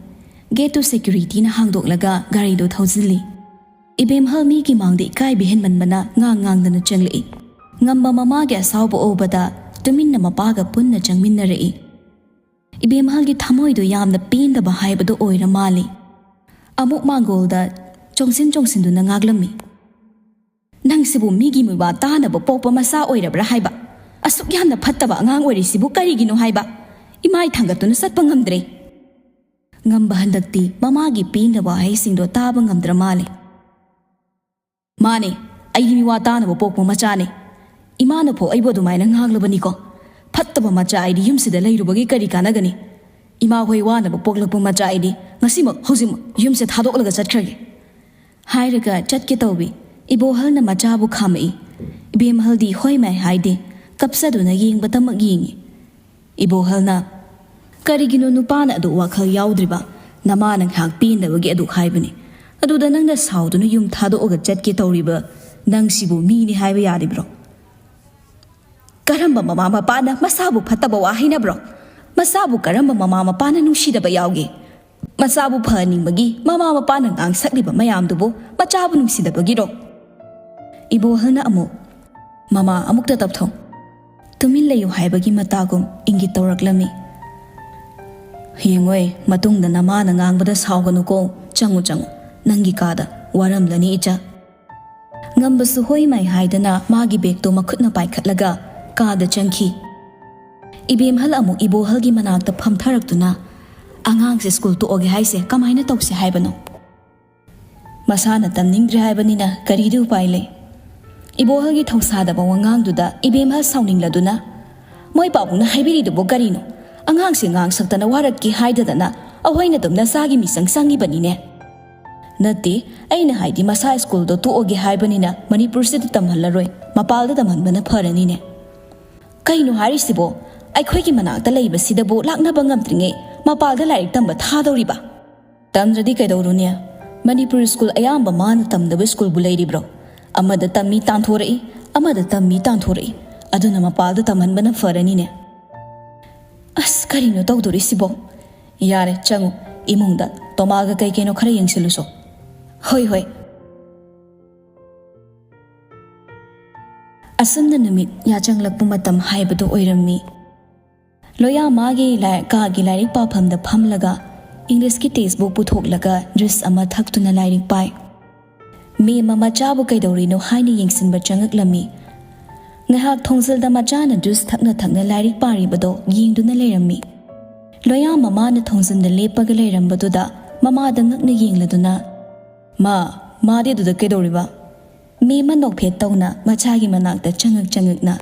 ꯒꯦꯠꯇꯨ ꯁꯦꯀ꯭ꯌꯨꯔꯤꯇꯤꯅ ꯍꯥꯡꯗꯣꯛꯂꯒ ꯒꯥꯔꯤꯗꯨ ꯊꯧꯖꯤꯜꯂꯤ꯫ ꯏꯕꯦꯝꯍꯜ ꯃꯤꯒꯤ ꯃꯥꯡꯗ ꯏꯀꯥꯏꯕ ꯍꯦꯟꯃꯟꯕꯅ ꯉꯥꯡ ꯉꯥꯡꯗꯅ ꯆꯪꯂꯛꯏ꯫ ꯉꯝꯕ ꯃꯃꯥꯒꯤ ꯑꯁꯥꯎꯕ ꯎꯕꯗ ꯇꯨꯃꯤꯟꯅ ꯃꯄꯥꯒ ꯄꯨꯟꯅ ꯆꯪꯃꯤꯟꯅꯔꯛꯏ꯫ ꯏꯕꯦꯝꯍꯜꯒꯤ ꯊꯃꯣꯏꯗꯨ ꯌꯥꯝꯅ ꯄꯦꯟꯗꯕ ꯍꯥꯏꯕꯗꯨ ꯑꯣꯏꯔ ꯃꯥꯜꯂꯤ꯫ ꯑꯃꯨꯛ ꯃꯥꯡꯒꯣꯜꯗ ꯆꯣꯡꯁꯤꯟ ꯆꯣꯡꯁꯤꯟꯗꯨꯅ ꯉꯥꯡꯂꯝꯃꯤ꯫ "ꯅꯪꯁꯤꯕꯨ ꯃꯤꯒꯤ ꯃꯤꯋꯥ ꯇꯥꯅꯕ ꯄꯣꯛꯄ ꯃꯆꯥ ꯑꯣꯏꯔꯕ꯭ꯔꯥ ꯍꯥꯏꯕ? ꯑꯁꯨꯛ ꯌꯥꯝꯅ ꯐꯠꯇꯕ ꯑꯉꯥꯡ ꯑꯣꯏꯔꯤꯁꯤꯕꯨ ꯀꯔꯤꯒꯤꯅꯣ ꯍꯥꯏꯕ? ꯏꯃꯥꯏ ꯊꯥꯡꯒꯠꯇꯨꯅ ꯆꯠꯄ ꯉꯝꯗ꯭ꯔꯦ꯫" ꯉꯝꯕ ꯍꯟꯗꯛꯇꯤ ꯃꯃꯥꯒꯤ ꯄꯦꯟꯗꯕ ꯋꯥꯍꯩꯁꯤꯡꯗꯣ ꯇꯥꯕ ꯉꯝꯗ꯭ꯔ ꯃꯥꯜꯂꯦ꯫ "ꯃꯥꯅꯦ, ꯑꯩꯒꯤ ꯃꯤꯋꯥ ꯇꯥꯅꯕ ꯄꯣꯛꯄ ꯃꯆꯥꯅꯦ꯫ ꯏꯃꯥꯅ ꯐꯥꯎ ꯑꯩꯕꯨ ꯑꯗꯨꯃꯥꯏꯅ ꯉꯥꯡꯂꯕꯅꯤꯀꯣ꯫ ꯐꯠꯇꯕ ꯃꯆꯥ ꯑꯩꯗꯤ ꯌꯨꯝꯁꯤꯗ ꯂꯩꯔꯨꯕꯒꯤ ꯀꯔꯤ ꯀꯥꯟꯅꯒꯅꯤ? ꯏꯃꯥ ꯍꯣꯏ ꯋꯥꯅꯕ ꯄꯣꯛꯂꯛꯄ ꯃꯆꯥ ꯑꯩꯗꯤ ꯉꯁꯤꯃꯛ ꯍꯧꯖꯤꯛꯃꯛ ꯌꯨꯝꯁꯦ ꯊꯥꯗꯣꯛꯂꯒ ꯆꯠꯈ꯭ꯔꯒꯦ꯫ ꯍꯥꯏꯔꯒ ꯆꯠꯀꯦ ꯇꯧꯏ꯫ ꯏꯕꯣꯍꯜꯅ ꯃꯆꯥꯕꯨ ꯈꯥꯝꯃꯛꯏ꯫ ꯏꯕꯦꯝꯍꯜꯗꯤ ꯍꯣꯏ ꯃꯥꯏ ꯍꯥꯏꯗꯦ꯫ ꯀꯞꯆꯗꯨꯅ ꯌꯦꯡꯕꯇꯃꯛ ꯌꯦꯡꯏ꯫ ꯏꯕꯣꯍꯜꯅ, "ꯀꯔꯤꯒꯤꯅꯣ ꯅꯨꯄꯥꯅ ꯑꯗꯨ ꯋꯥꯈꯜ ꯌꯥꯎꯗ꯭ꯔꯤꯕ? ꯅꯃꯥꯅ ꯉꯥꯏꯍꯥꯛ ꯄꯦꯟꯗꯕꯒꯤ ꯑꯗꯨ ꯍꯥꯏꯕꯅꯤ꯫ ꯑꯗꯨꯗ ꯅꯪꯅ ꯁꯥꯎꯗꯨꯅ ꯌꯨꯝ ꯊꯥꯗꯣꯛꯑꯒ ꯆꯠꯀꯦ ꯇꯧꯔꯤꯕ ꯅꯪꯁꯤꯕꯨ ꯃꯤꯅꯤ ꯍꯥꯏꯕ ꯌꯥꯔꯤꯕ꯭ꯔꯣ?" "ꯀꯔꯝꯕ ꯃꯃꯥ ꯃꯄꯥꯅ ꯃꯆꯥꯕꯨ ꯐꯠꯇꯕ ꯋꯥ ꯍꯥꯏꯅꯕ꯭ꯔꯣ? ꯃꯆꯥꯕꯨ ꯀꯔꯝꯕ ꯃꯃꯥ ꯃꯄꯥꯅ ꯅꯨꯡꯁꯤꯗꯕ ꯌꯥꯎꯒꯦ? ꯃꯆꯥꯕꯨ ꯐꯍꯟꯅꯤꯡꯕꯒꯤ ꯃꯃꯥ ꯃꯄꯥꯅ ꯉꯥꯡꯁꯛꯂꯤꯕ ꯃꯌꯥꯝꯗꯨꯕꯨ ꯃꯆꯥꯕꯨ ꯅꯨꯡꯁꯤꯗꯕꯒꯤꯔꯣ?" ꯏꯕꯣꯍꯜꯅ ꯑꯃꯨꯛ, "ꯃꯃꯥ, ꯑꯃꯨꯛꯇ ꯇꯞꯊꯧ꯫ ꯇꯨꯃꯤꯟ ꯂꯩꯌꯨ" ꯍꯥꯏꯕꯒꯤ ꯃꯇꯥꯒꯨꯝ ꯏꯪꯒꯤꯠ ꯇꯧꯔꯛꯂꯝꯃꯤ꯫ "ꯌꯦꯡꯉꯣꯏ, ꯃꯇꯨꯡꯗ ꯅꯃꯥꯅ ꯉꯥꯡꯕꯗ ꯁꯥꯎꯒꯅꯨꯀꯣ꯫ ꯆꯪꯉꯨ, ꯆꯪꯉꯨ, ꯅꯪꯒꯤ ꯀꯥꯗ꯫ ꯋꯥꯔꯝꯂꯅꯤ ꯏꯆꯥ꯫" ꯉꯝꯕꯁꯨ ꯍꯣꯏ ꯃꯥꯏ ꯍꯥꯏꯗꯅ ꯃꯥꯒꯤ ꯕꯦꯒꯇꯣ ꯃꯈꯨꯠꯅ ꯄꯥꯏꯈꯠꯂꯒ ꯀꯥꯗ ꯆꯪꯈꯤ꯫ ꯏꯕꯦꯝꯍꯜ ꯑꯃꯨꯛ ꯏꯕꯣꯍꯜꯒꯤ ꯃꯅꯥꯛꯇ ꯐꯝꯊꯔꯛꯇꯨꯅ, "ꯑꯉꯥꯡꯁꯦ ꯁ꯭ꯀꯨꯜ ꯇꯣꯛꯑꯒꯦ ꯍꯥꯏꯁꯦ ꯀꯃꯥꯏꯅ ꯇꯧꯁꯦ ꯍꯥꯏꯕꯅꯣ?" "ꯃꯁꯥꯅ ꯇꯝꯅꯤꯡꯗ꯭ꯔꯦ ꯍꯥꯏꯕꯅꯤꯅ ꯀꯔꯤꯗꯤ ꯎꯄꯥꯏ ꯂꯩ?" ꯏꯕꯣꯍꯜꯒꯤ ꯊꯧꯁꯥꯗꯕ ꯋꯥꯉꯥꯡꯗꯨꯗ ꯏꯕꯦꯝꯍꯜ ꯁꯥꯎꯅꯤꯡꯂꯗꯨꯅ, "ꯃꯣꯏ ꯄꯥꯕꯨꯡꯅ ꯍꯥꯏꯕꯤꯔꯤꯗꯨꯕꯨ ꯀꯔꯤꯅꯣ? ꯑꯉꯥꯡꯁꯦ ꯉꯥꯡ ꯁꯛꯇꯅ ꯋꯥꯔꯛꯀꯦ ꯍꯥꯏꯗꯗꯅ ꯑꯩꯈꯣꯏꯅ ꯑꯗꯨꯝ ꯅꯆꯥꯒꯤ ꯃꯤꯆꯪ ꯆꯪꯉꯤꯕꯅꯤꯅꯦ꯫" "ꯅꯠꯇꯦ, ꯑꯩꯅ ꯍꯥꯏꯗꯤ ꯃꯁꯥ ꯁ꯭ꯀꯨꯜꯗꯣ ꯇꯣꯛꯑꯒꯦ ꯍꯥꯏꯕꯅꯤꯅ ꯃꯅꯤꯄꯨꯔꯁꯤꯗ ꯇꯝꯍꯜꯂꯔꯣꯏ, ꯃꯄꯥꯜꯗ ꯇꯝꯍꯟꯕꯅ ꯐꯔꯅꯤꯅꯦ꯫" "ꯀꯩꯅꯣ ꯍꯥꯏꯔꯤꯁꯤꯕꯣ? ꯑꯩꯈꯣꯏꯒꯤ ꯃꯅꯥꯛꯇ ꯂꯩꯕꯁꯤꯗꯕꯨ ꯂꯥꯛꯅꯕ ꯉꯝꯗ꯭ꯔꯤꯉꯩ ꯃꯄꯥꯜꯗ ꯂꯥꯏꯔꯤꯛ ꯇꯝꯕ ꯊꯥꯗꯧꯔꯤꯕ?" "ꯇꯝꯗ꯭ꯔꯗꯤ ꯀꯩꯗꯧꯔꯨꯅꯤ? ꯃꯅꯤꯄꯨꯔ ꯁ꯭ꯀꯨꯜ ꯑꯌꯥꯝꯕ ꯃꯥꯅ ꯇꯝꯗꯕ ꯁ꯭ꯀꯨꯜꯕꯨ ꯂꯩꯔꯤꯕ꯭ꯔꯣ? ꯑꯃꯗ ꯇꯝꯃꯤ ꯇꯥꯟꯊꯣꯔꯛꯏ, ꯑꯃꯗ ꯇꯝꯃꯤ ꯇꯥꯟꯊꯣꯔꯛꯏ꯫ ꯑꯗꯨꯅ ꯃꯄꯥꯜꯗ ꯇꯝꯍꯟꯕꯅ ꯐꯔꯅꯤꯅꯦ꯫" "ꯑꯁ, ꯀꯔꯤꯅꯣ ꯇꯧꯗꯣꯔꯤꯁꯤꯕꯣ?" "ꯌꯥꯔꯦ, ꯆꯪꯉꯨ, ꯏꯃꯨꯡꯗ ꯇꯣꯃꯥꯒ ꯀꯩ ꯀꯩꯅꯣ ꯈꯔ ꯌꯦꯡꯁꯤꯜꯂꯨꯁꯣ꯫" "ꯍꯣꯏ, ꯍꯣꯏ꯫" ꯑꯁꯨꯝꯅ ꯅꯨꯃꯤꯠ ꯌꯥꯆꯪꯂꯛꯄ ꯃꯇꯝ ꯍꯥꯏꯕꯗꯨ ꯑꯣꯏꯔꯝꯃꯤ꯫ ꯂꯣꯌꯥ ꯃꯥꯒꯤ ꯂꯥꯏ-, ꯀꯥꯒꯤ ꯂꯥꯏꯔꯤꯛ ꯄꯥꯐꯝꯗ ꯐꯝꯂꯒ ꯏꯪꯂꯤꯁꯀꯤ ꯇꯦꯛꯁꯕꯨꯛ ꯄꯨꯊꯣꯛꯂꯒ ꯖꯨꯁ ꯑꯃ ꯊꯛꯇꯨꯅ ꯂꯥꯏꯔꯤꯛ ꯄꯥꯏ꯫ ꯃꯦꯝꯃ ꯃꯆꯥꯕꯨ ꯀꯩꯗꯧꯔꯤꯅꯣ ꯍꯥꯏꯅ ꯌꯦꯡꯁꯤꯟꯕ ꯆꯪꯉꯛꯂꯝꯃꯤ꯫ ꯉꯥꯏꯍꯥꯛ ꯊꯣꯡꯖꯤꯜꯗ ꯃꯆꯥꯅ ꯖꯨꯁ ꯊꯛꯅ ꯊꯛꯅ ꯂꯥꯏꯔꯤꯛ ꯄꯥꯔꯤꯕꯗꯣ ꯌꯦꯡꯗꯨꯅ ꯂꯩꯔꯝꯃꯤ꯫ ꯂꯣꯌꯥ ꯃꯃꯥꯅ ꯊꯣꯡꯖꯤꯟꯗ ꯂꯦꯞꯄꯒ ꯂꯩꯔꯝꯕꯗꯨꯗ ꯃꯃꯥꯗ ꯉꯛꯅ ꯌꯦꯡꯂꯗꯨꯅ, "ꯃꯥ, ꯃꯥꯗꯤ ꯑꯗꯨꯗ ꯀꯩꯗꯧꯔꯤꯕ?" ꯃꯦꯝ ꯅꯣꯛꯐꯦꯠ ꯇꯧꯅ ꯃꯆꯥꯒꯤ ꯃꯅꯥꯛꯇ ꯆꯪꯉꯛ ꯆꯪꯉꯛꯅ,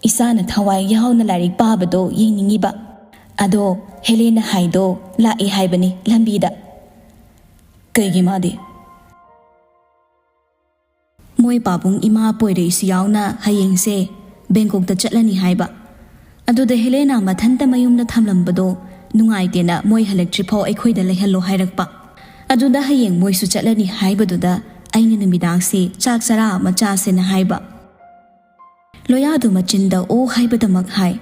"ꯏꯆꯥꯅ ꯊꯋꯥꯏ ꯌꯥꯎꯅ ꯂꯥꯏꯔꯤꯛ ꯄꯥꯕꯗꯣ ꯌꯦꯡꯅꯤꯡꯉꯤꯕ, ꯑꯗꯣ ꯍꯦꯂꯦꯅ ꯍꯥꯏꯗꯣ ꯂꯥꯛꯑꯦ ꯍꯥꯏꯕꯅꯤ ꯂꯝꯕꯤꯗ꯫" "ꯀꯩꯒꯤ ꯃꯥꯗꯤ?" "ꯃꯣꯏ ꯄꯥꯕꯨꯡ ꯏꯃꯥ ꯄꯣꯏꯔꯩꯁꯨ ꯌꯥꯎꯅ ꯍꯌꯦꯡꯁꯦ ꯕꯦꯡꯀꯣꯛꯇ ꯆꯠꯂꯅꯤ ꯍꯥꯏꯕ꯫ ꯑꯗꯨꯗ ꯍꯦꯂꯦꯅꯥ ꯃꯊꯟꯇ ꯃꯌꯨꯝꯗ ꯊꯝꯂꯝꯕꯗꯣ ꯅꯨꯡꯉꯥꯏꯇꯦꯅ ꯃꯣꯏ ꯍꯜꯂꯛꯇ꯭ꯔꯤꯐꯥꯎ ꯑꯩꯈꯣꯏꯗ ꯂꯩꯍꯜꯂꯣ ꯍꯥꯏꯔꯛꯄ꯫ ꯑꯗꯨꯗ ꯍꯌꯦꯡ ꯃꯣꯏꯁꯨ ꯆꯠꯂꯅꯤ ꯍꯥꯏꯕꯗꯨꯗ ꯑꯩꯅ ꯅꯨꯃꯤꯗꯥꯡꯁꯦ ꯆꯥꯛ ꯆꯔꯥ ꯑꯃ ꯆꯥꯁꯦꯅ ꯍꯥꯏꯕ꯫" ꯂꯣꯌꯥꯗꯨ ꯃꯆꯤꯟꯗ ꯑꯣ ꯍꯥꯏꯕꯗꯃꯛ ꯍꯥꯏ꯫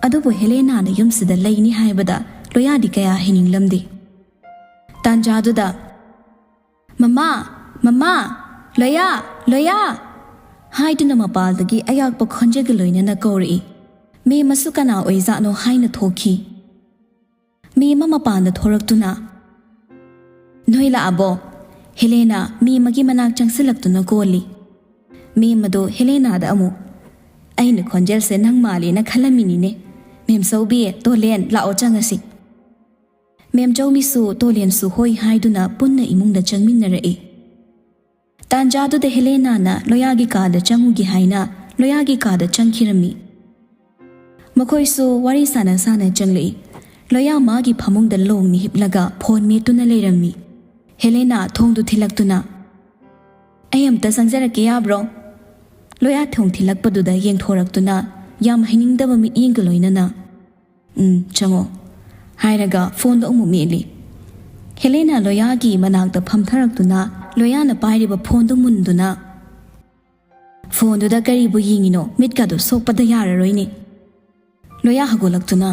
ꯑꯗꯨꯕꯨ ꯍꯦꯂꯦꯅꯥꯅ ꯌꯨꯝꯁꯤꯗ ꯂꯩꯅꯤ ꯍꯥꯏꯕꯗ ꯂꯣꯌꯥꯗꯤ ꯀꯌꯥ ꯍꯩꯅꯤꯡꯂꯝꯗꯦ꯫ ꯇꯥꯟꯖꯥꯗꯨꯗ, "ꯃꯃꯥ! ꯃꯃꯥ! ꯂꯣꯌꯥ! ꯂꯣꯌꯥ!" ꯍꯥꯏꯗꯨꯅ ꯃꯄꯥꯜꯗꯒꯤ ꯑꯌꯥꯛꯄ ꯈꯣꯟꯖꯦꯜꯒ ꯂꯣꯏꯅꯅ ꯀꯧꯔꯛꯏ꯫ ꯃꯦꯝ ꯑꯁꯨ ꯀꯅꯥ ꯑꯣꯏꯖꯥꯠꯅꯣ ꯍꯥꯏꯅ ꯊꯣꯛꯈꯤ꯫ ꯃꯦꯝ ꯑꯃ ꯃꯄꯥꯟꯗ ꯊꯣꯔꯛꯇꯨꯅ, "ꯅꯣꯏ ꯂꯥꯛꯑꯕꯣ?" ꯍꯦꯂꯦꯅꯥ ꯃꯦꯝ ꯑꯃꯒꯤ ꯃꯅꯥꯛ ꯆꯪꯁꯤꯜꯂꯛꯇꯨꯅ ꯀꯣꯜꯂꯤ꯫ ꯃꯦꯝ ꯑꯗꯣ ꯍꯦꯂꯦꯅꯥꯗ ꯑꯃꯨꯛ, "ꯑꯩꯅ ꯈꯣꯟꯖꯦꯜꯁꯦ ꯅꯪ ꯃꯥꯜꯂꯦꯅ ꯈꯜꯂꯝꯃꯤꯅꯤꯅꯦ꯫ ꯃꯦꯝꯆꯧꯕꯤ, ꯇꯣꯂꯦꯟ, ꯂꯥꯛꯑꯣ ꯆꯪꯉꯁꯤ꯫" ꯃꯦꯝꯆꯧꯕꯤꯁꯨ ꯇꯣꯂꯦꯟꯁꯨ ꯍꯣꯏ ꯍꯥꯏꯗꯨꯅ ꯄꯨꯟꯅ ꯏꯃꯨꯡꯗ ꯆꯪꯃꯤꯟꯅꯔꯛꯏ꯫ ꯇꯥꯟꯖꯥꯗꯨꯗ ꯍꯦꯂꯦꯅꯥꯅ ꯂꯣꯌꯥꯒꯤ ꯀꯥꯗ ꯆꯪꯉꯨꯒꯦ ꯍꯥꯏꯅ ꯂꯣꯌꯥꯒꯤ ꯀꯥꯗ ꯆꯪꯈꯤꯔꯝꯃꯤ꯫ ꯃꯈꯣꯏꯁꯨ ꯋꯥꯔꯤ ꯁꯥꯟꯅ ꯁꯥꯟꯅ ꯆꯪꯂꯛꯏ꯫ ꯂꯣꯌꯥ ꯃꯥꯒꯤ ꯐꯃꯨꯡꯗ ꯂꯣꯡꯅ ꯍꯤꯞꯂꯒ ꯐꯣꯟ ꯃꯦꯠꯇꯨꯅ ꯂꯩꯔꯝꯃꯤ꯫ ꯍꯦꯂꯦꯅꯥ ꯊꯣꯡꯗꯨ ꯊꯤꯜꯂꯛꯇꯨꯅ, "ꯑꯩ ꯑꯝꯇ ꯆꯪꯖꯔꯛꯀꯦ ꯌꯥꯕ꯭ꯔꯣ?" ꯂꯣꯌꯥ ꯊꯣꯡ ꯊꯤꯜꯂꯛꯄꯗꯨꯗ ꯌꯦꯡꯊꯣꯔꯛꯇꯨꯅ ꯌꯥꯝ ꯍꯩꯅꯤꯡꯗꯕ ꯃꯤꯠꯌꯦꯡꯒ ꯂꯣꯏꯅꯅ, "ꯎꯝ, ꯆꯪꯉꯣ" ꯍꯥꯏꯔꯒ ꯐꯣꯟꯗꯣ ꯑꯃꯨꯛ ꯃꯦꯠꯂꯤ꯫ ꯍꯦꯂꯦꯅꯥ ꯂꯣꯌꯥꯒꯤ ꯃꯅꯥꯛꯇ ꯐꯝꯊꯔꯛꯇꯨꯅ ꯂꯣꯌꯥꯅ ꯄꯥꯏꯔꯤꯕ ꯐꯣꯟꯗꯨ ꯃꯨꯟꯗꯨꯅ, "ꯐꯣꯟꯗꯨꯗ ꯀꯔꯤꯕꯨ ꯌꯦꯡꯉꯤꯅꯣ? ꯃꯤꯠꯀꯗꯣ ꯁꯣꯛꯄꯗ ꯌꯥꯔꯔꯣꯏꯅꯦ꯫" ꯂꯣꯌꯥ ꯍꯧꯒꯠꯂꯛꯇꯨꯅ,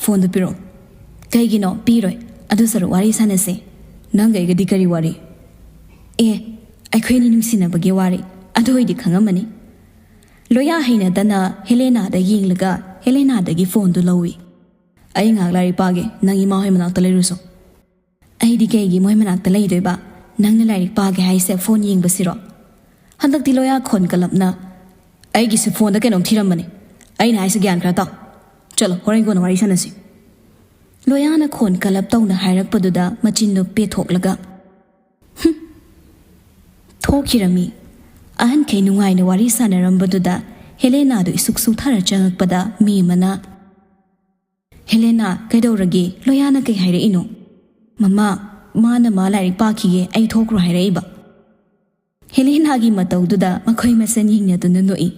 "ꯐꯣꯟꯗꯨ ꯄꯤꯔꯛꯑꯣ꯫" "ꯀꯩꯒꯤꯅꯣ? ꯄꯤꯔꯣꯏ꯫ ꯑꯗꯨ ꯁꯔꯨꯛ ꯋꯥꯔꯤ ꯁꯥꯟꯅꯁꯦ꯫" "ꯅꯪꯒ ꯑꯩꯒꯗꯤ ꯀꯔꯤ ꯋꯥꯔꯤ?" "ꯑꯦ, ꯑꯩꯈꯣꯏꯅꯤ ꯅꯨꯡꯁꯤꯅꯕꯒꯤ ꯋꯥꯔꯤ꯫ ꯑꯗꯨ ꯑꯣꯏꯗꯤ ꯈꯪꯉꯝꯃꯅꯤ꯫" ꯂꯣꯌꯥ ꯍꯩꯅꯗꯅ ꯍꯦꯂꯦꯅꯥꯗ ꯌꯦꯡꯂꯒ ꯍꯦꯂꯦꯅꯥꯗꯒꯤ ꯐꯣꯟꯗꯨ ꯂꯧꯏ꯫ "ꯑꯩ ꯉꯥꯏꯍꯥꯛ ꯂꯥꯏꯔꯤꯛ ꯄꯥꯒꯦ, ꯅꯪ ꯏꯃꯥ ꯍꯣꯏ ꯃꯅꯥꯛꯇ ꯂꯩꯔꯨꯁꯣ꯫" "ꯑꯩꯗꯤ ꯀꯩꯒꯤ ꯃꯣꯏ ꯃꯅꯥꯛꯇ ꯂꯩꯗꯣꯏꯕ? ꯅꯪꯅ ꯂꯥꯏꯔꯤꯛ ꯄꯥꯒꯦ ꯍꯥꯏꯁꯦ ꯐꯣꯟ ꯌꯦꯡꯕꯁꯤꯔꯣ?" ꯍꯟꯗꯛꯇꯤ ꯂꯣꯌꯥ ꯈꯣꯟ ꯀꯜꯂꯞꯅ, "ꯑꯩꯒꯤꯁꯦ ꯐꯣꯟꯗ ꯀꯩꯅꯣꯝ ꯊꯤꯔꯝꯕꯅꯦ꯫ ꯑꯩꯅ ꯍꯥꯏꯁꯦ ꯒ꯭ꯌꯥꯟ ꯈꯔ ꯇꯥꯎ꯫ ꯆꯠꯂꯣ, ꯍꯣꯔꯦꯟ ꯀꯣꯟꯅ ꯋꯥꯔꯤ ꯁꯥꯟꯅꯁꯤ꯫" ꯂꯣꯌꯥꯅ ꯈꯣꯟ ꯀꯜꯂꯞ ꯇꯧꯅ ꯍꯥꯏꯔꯛꯄꯗꯨꯗ ꯃꯆꯤꯟꯗꯨ ꯄꯦꯊꯣꯛꯂꯒ, "ꯍꯨꯝ, ꯐꯣꯛꯈꯤꯔꯝꯃꯤ꯫ ꯑꯍꯟꯈꯩ ꯅꯨꯡꯉꯥꯏꯅ ꯋꯥꯔꯤ ꯁꯥꯟꯅꯔꯝꯕꯗꯨꯗ ꯍꯦꯂꯦꯅꯥꯗꯨ ꯏꯁꯨꯛ ꯁꯨꯛꯊꯔ ꯆꯪꯉꯛꯄꯗ ꯃꯦꯝꯃꯅ, "ꯍꯦꯂꯦꯅꯥ, ꯀꯩꯗꯧꯔꯒꯦ? ꯂꯣꯌꯥꯅ ꯀꯩ ꯍꯥꯏꯔꯛꯏꯅꯣ?" "ꯃꯃꯥ, ꯃꯥꯅ ꯃꯥ ꯂꯥꯏꯔꯤꯛ ꯄꯥꯈꯤꯒꯦ, ꯑꯩ ꯊꯣꯛꯈ꯭ꯔꯣ ꯍꯥꯏꯔꯛꯏꯕ꯫" ꯍꯦꯂꯦꯅꯥꯒꯤ ꯃꯇꯧꯗꯨꯗ ꯃꯈꯣꯏ ꯃꯁꯦꯟ ꯌꯦꯡꯅꯗꯨꯅ ꯅꯣꯛꯏ꯫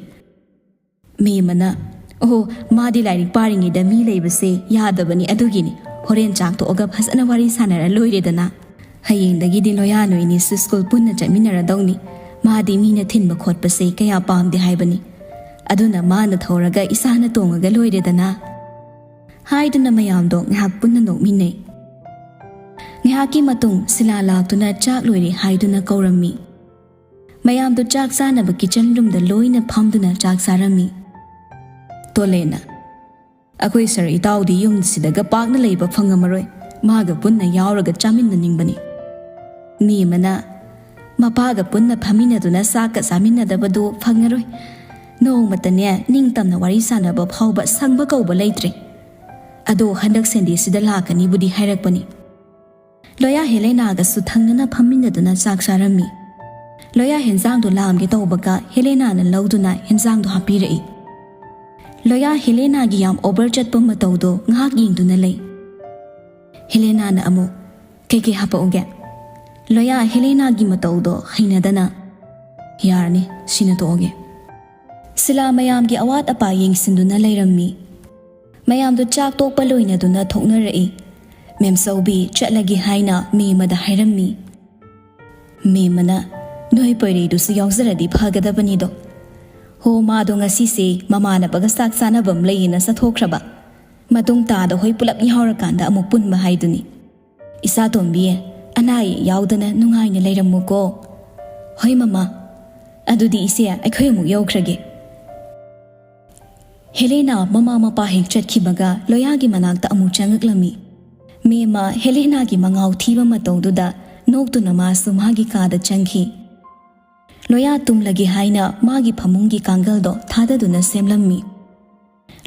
ꯃꯦꯝꯃꯅ, "ꯑꯣꯍꯣ, ꯃꯥꯗꯤ ꯂꯥꯏꯔꯤꯛ ꯄꯥꯔꯤꯉꯩꯗ ꯃꯤ ꯂꯩꯕꯁꯦ ꯌꯥꯗꯕꯅꯤ, ꯑꯗꯨꯒꯤꯅꯤ꯫ ꯍꯣꯔꯦꯟ ꯆꯥꯛ ꯇꯣꯛꯑꯒ ꯐꯖꯅ ꯋꯥꯔꯤ ꯁꯥꯟꯅꯔ ꯂꯣꯏꯔꯦꯗꯅ꯫ ꯍꯌꯦꯡꯗꯒꯤꯗꯤ ꯂꯣꯌꯥ ꯅꯣꯏꯅꯤꯁꯨ ꯁ꯭ꯀꯨꯜ ꯄꯨꯟꯅ ꯆꯠꯃꯤꯟꯅꯔꯗꯧꯅꯤ꯫ ꯃꯥꯗꯤ ꯃꯤꯅ ꯊꯤꯟꯕ ꯈꯣꯠꯄꯁꯦ ꯀꯌꯥ ꯄꯥꯝꯗꯦ ꯍꯥꯏꯕꯅꯤ꯫ ꯑꯗꯨꯅ ꯃꯥꯅ ꯊꯧꯔꯒ ꯏꯁꯥꯅ ꯇꯣꯡꯉꯒ ꯂꯣꯏꯔꯦꯗꯅ꯫" ꯍꯥꯏꯗꯨꯅ ꯃꯌꯥꯝꯗꯣ ꯉꯥꯏꯍꯥꯛ ꯄꯨꯟꯅ ꯅꯣꯛꯃꯤꯟꯅꯩ꯫ ꯉꯥꯏꯍꯥꯛꯀꯤ ꯃꯇꯨꯡ ꯁꯤꯂꯥ ꯂꯥꯛꯇꯨꯅ ꯆꯥꯛ ꯂꯣꯏꯔꯦ ꯍꯥꯏꯗꯨꯅ ꯀꯧꯔꯝꯃꯤ꯫ ꯃꯌꯥꯝꯗꯨ ꯆꯥꯛ ꯆꯥꯅꯕ ꯀꯤꯆꯟ ꯔꯨꯝꯗ ꯂꯣꯏꯅ ꯐꯝꯗꯨꯅ ꯆꯥꯛ ꯆꯥꯔꯝꯃꯤ꯫ ꯇꯣꯂꯦꯅ, "ꯑꯩꯈꯣꯏ ꯁꯔ ꯏꯇꯥꯎꯗꯤ ꯌꯨꯝꯁꯤꯗꯒ ꯄꯥꯛꯅ ꯂꯩꯕ ꯐꯪꯉꯝꯃꯔꯣꯏ꯫ ꯃꯥꯒ ꯄꯨꯟꯅ ꯌꯥꯎꯔꯒ ꯆꯥꯃꯤꯟꯅꯅꯤꯡꯕꯅꯤ꯫" ꯃꯦꯝꯃꯅ, "ꯃꯄꯥꯒ ꯄꯨꯟꯅ ꯐꯝꯃꯤꯟꯅꯗꯨꯅ ꯆꯥꯛꯀ ꯆꯥꯃꯤꯟꯅꯗꯕꯗꯨ ꯐꯪꯉꯔꯣꯏ꯫ ꯅꯣꯡꯃꯇꯅꯦ ꯅꯤꯡꯇꯝꯅ ꯋꯥꯔꯤ ꯁꯥꯟꯅꯕ ꯐꯥꯎꯕ ꯁꯪꯕ ꯀꯧꯕ ꯂꯩꯇ꯭ꯔꯦ꯫ ꯑꯗꯣ ꯍꯟꯗꯛ ꯁꯟꯗꯦꯁꯤꯗ ꯂꯥꯛꯀꯅꯤꯕꯨꯗꯤ ꯍꯥꯏꯔꯛꯄꯅꯤ꯫" ꯂꯣꯌꯥ ꯍꯦꯂꯦꯅꯥꯒꯁꯨ ꯊꯪꯅꯅ ꯐꯝꯃꯤꯟꯅꯗꯨꯅ ꯆꯥꯛ ꯆꯥꯔꯝꯃꯤ꯫ ꯂꯣꯌꯥ ꯍꯦꯟꯖꯥꯡꯗꯣ ꯂꯥꯝꯒꯦ ꯇꯧꯕꯒ ꯍꯦꯂꯦꯅꯥꯅ ꯂꯧꯗꯨꯅ ꯍꯦꯟꯖꯥꯡꯗꯣ ꯍꯥꯞꯄꯤꯔꯛꯏ꯫ ꯂꯣꯌꯥ ꯍꯦꯂꯦꯅꯥꯒꯤ ꯌꯥꯝ ꯑꯣꯚꯔ ꯆꯠꯄ ꯃꯇꯧꯗꯣ ꯉꯥꯏꯍꯥꯛ ꯌꯦꯡꯗꯨꯅ ꯂꯩ꯫ ꯍꯦꯂꯦꯅꯥꯅ ꯑꯃꯨꯛ, "ꯀꯩꯀꯩ ꯍꯥꯞꯄꯛꯎꯒꯦ?" ꯂꯣꯌꯥ ꯍꯦꯂꯦꯅꯥꯒꯤ ꯃꯇꯧꯗꯣ ꯍꯩꯅꯗꯅ, "ꯌꯥꯔꯅꯤ, ꯁꯤꯅ ꯇꯣꯛꯑꯒꯦ꯫" ꯁꯤꯂꯥ ꯃꯌꯥꯝꯒꯤ ꯑꯋꯥꯠ ꯑꯄꯥ ꯌꯦꯡꯁꯤꯟꯗꯨꯅ ꯂꯩꯔꯝꯃꯤ꯫ ꯃꯌꯥꯝꯗꯨ ꯆꯥꯛ ꯇꯣꯛꯄ ꯂꯣꯏꯅꯗꯨꯅ ꯊꯣꯛꯅꯔꯛꯏ꯫ ꯃꯦꯝꯆꯧꯕꯤ ꯆꯠꯂꯒꯦ ꯍꯥꯏꯅ ꯃꯦꯝꯃꯗ ꯍꯥꯏꯔꯝꯃꯤ꯫ ꯃꯦꯝꯃꯅ, "ꯅꯣꯏ ꯄꯣꯏꯔꯩꯗꯨꯁꯨ ꯌꯥꯎꯖꯔꯗꯤ ꯐꯒꯗꯕꯅꯤꯗꯣ꯫ ꯍꯣ, ꯃꯥꯗꯣ ꯉꯁꯤꯁꯦ ꯃꯃꯥꯟꯅꯕꯒ ꯆꯥꯛ ꯆꯥꯅꯕ ꯑꯃ ꯂꯩꯌꯦꯅ ꯆꯠꯊꯣꯛꯈ꯭ꯔꯕ꯫ ꯃꯇꯨꯡ ꯇꯥꯗ ꯍꯣꯏ ꯄꯨꯂꯞ ꯌꯥꯎꯔꯀꯥꯟꯗ ꯑꯃꯨꯛ ꯄꯨꯟꯕ ꯍꯥꯏꯗꯨꯅꯤ꯫ ꯏꯆꯥꯇꯣꯝꯕꯤ, ꯑꯅꯥ ꯑꯌꯦꯛ ꯌꯥꯎꯗꯅ ꯅꯨꯡꯉꯥꯏꯅ ꯂꯩꯔꯝꯃꯨꯀꯣ꯫" "ꯍꯣꯏ ꯃꯃꯥ꯫ ꯑꯗꯨꯗꯤ ꯏꯆꯦ, ꯑꯩꯈꯣꯏ ꯑꯃꯨꯛ ꯌꯧꯈ꯭ꯔꯒꯦ꯫" ꯍꯦꯂꯦꯅꯥ ꯃꯃꯥ ꯃꯄꯥ ꯍꯦꯛ ꯆꯠꯈꯤꯕꯒ ꯂꯣꯌꯥꯒꯤ ꯃꯅꯥꯛꯇ ꯑꯃꯨꯛ ꯆꯪꯉꯛꯂꯝꯃꯤ꯫ ꯃꯦꯝꯃ ꯍꯦꯂꯦꯅꯥꯒꯤ ꯃꯉꯥꯎ ꯊꯤꯕ ꯃꯇꯧꯗꯨꯗ ꯅꯣꯛꯇꯨꯅ ꯃꯥꯁꯨ ꯃꯥꯒꯤ ꯀꯥꯗ ꯆꯪꯈꯤ꯫ ꯂꯣꯌꯥ ꯇꯨꯝꯂꯒꯦ ꯍꯥꯏꯅ ꯃꯥꯒꯤ ꯐꯃꯨꯡꯒꯤ ꯀꯥꯡꯒꯜꯗꯣ ꯊꯥꯗꯗꯨꯅ ꯁꯦꯝꯂꯝꯃꯤ꯫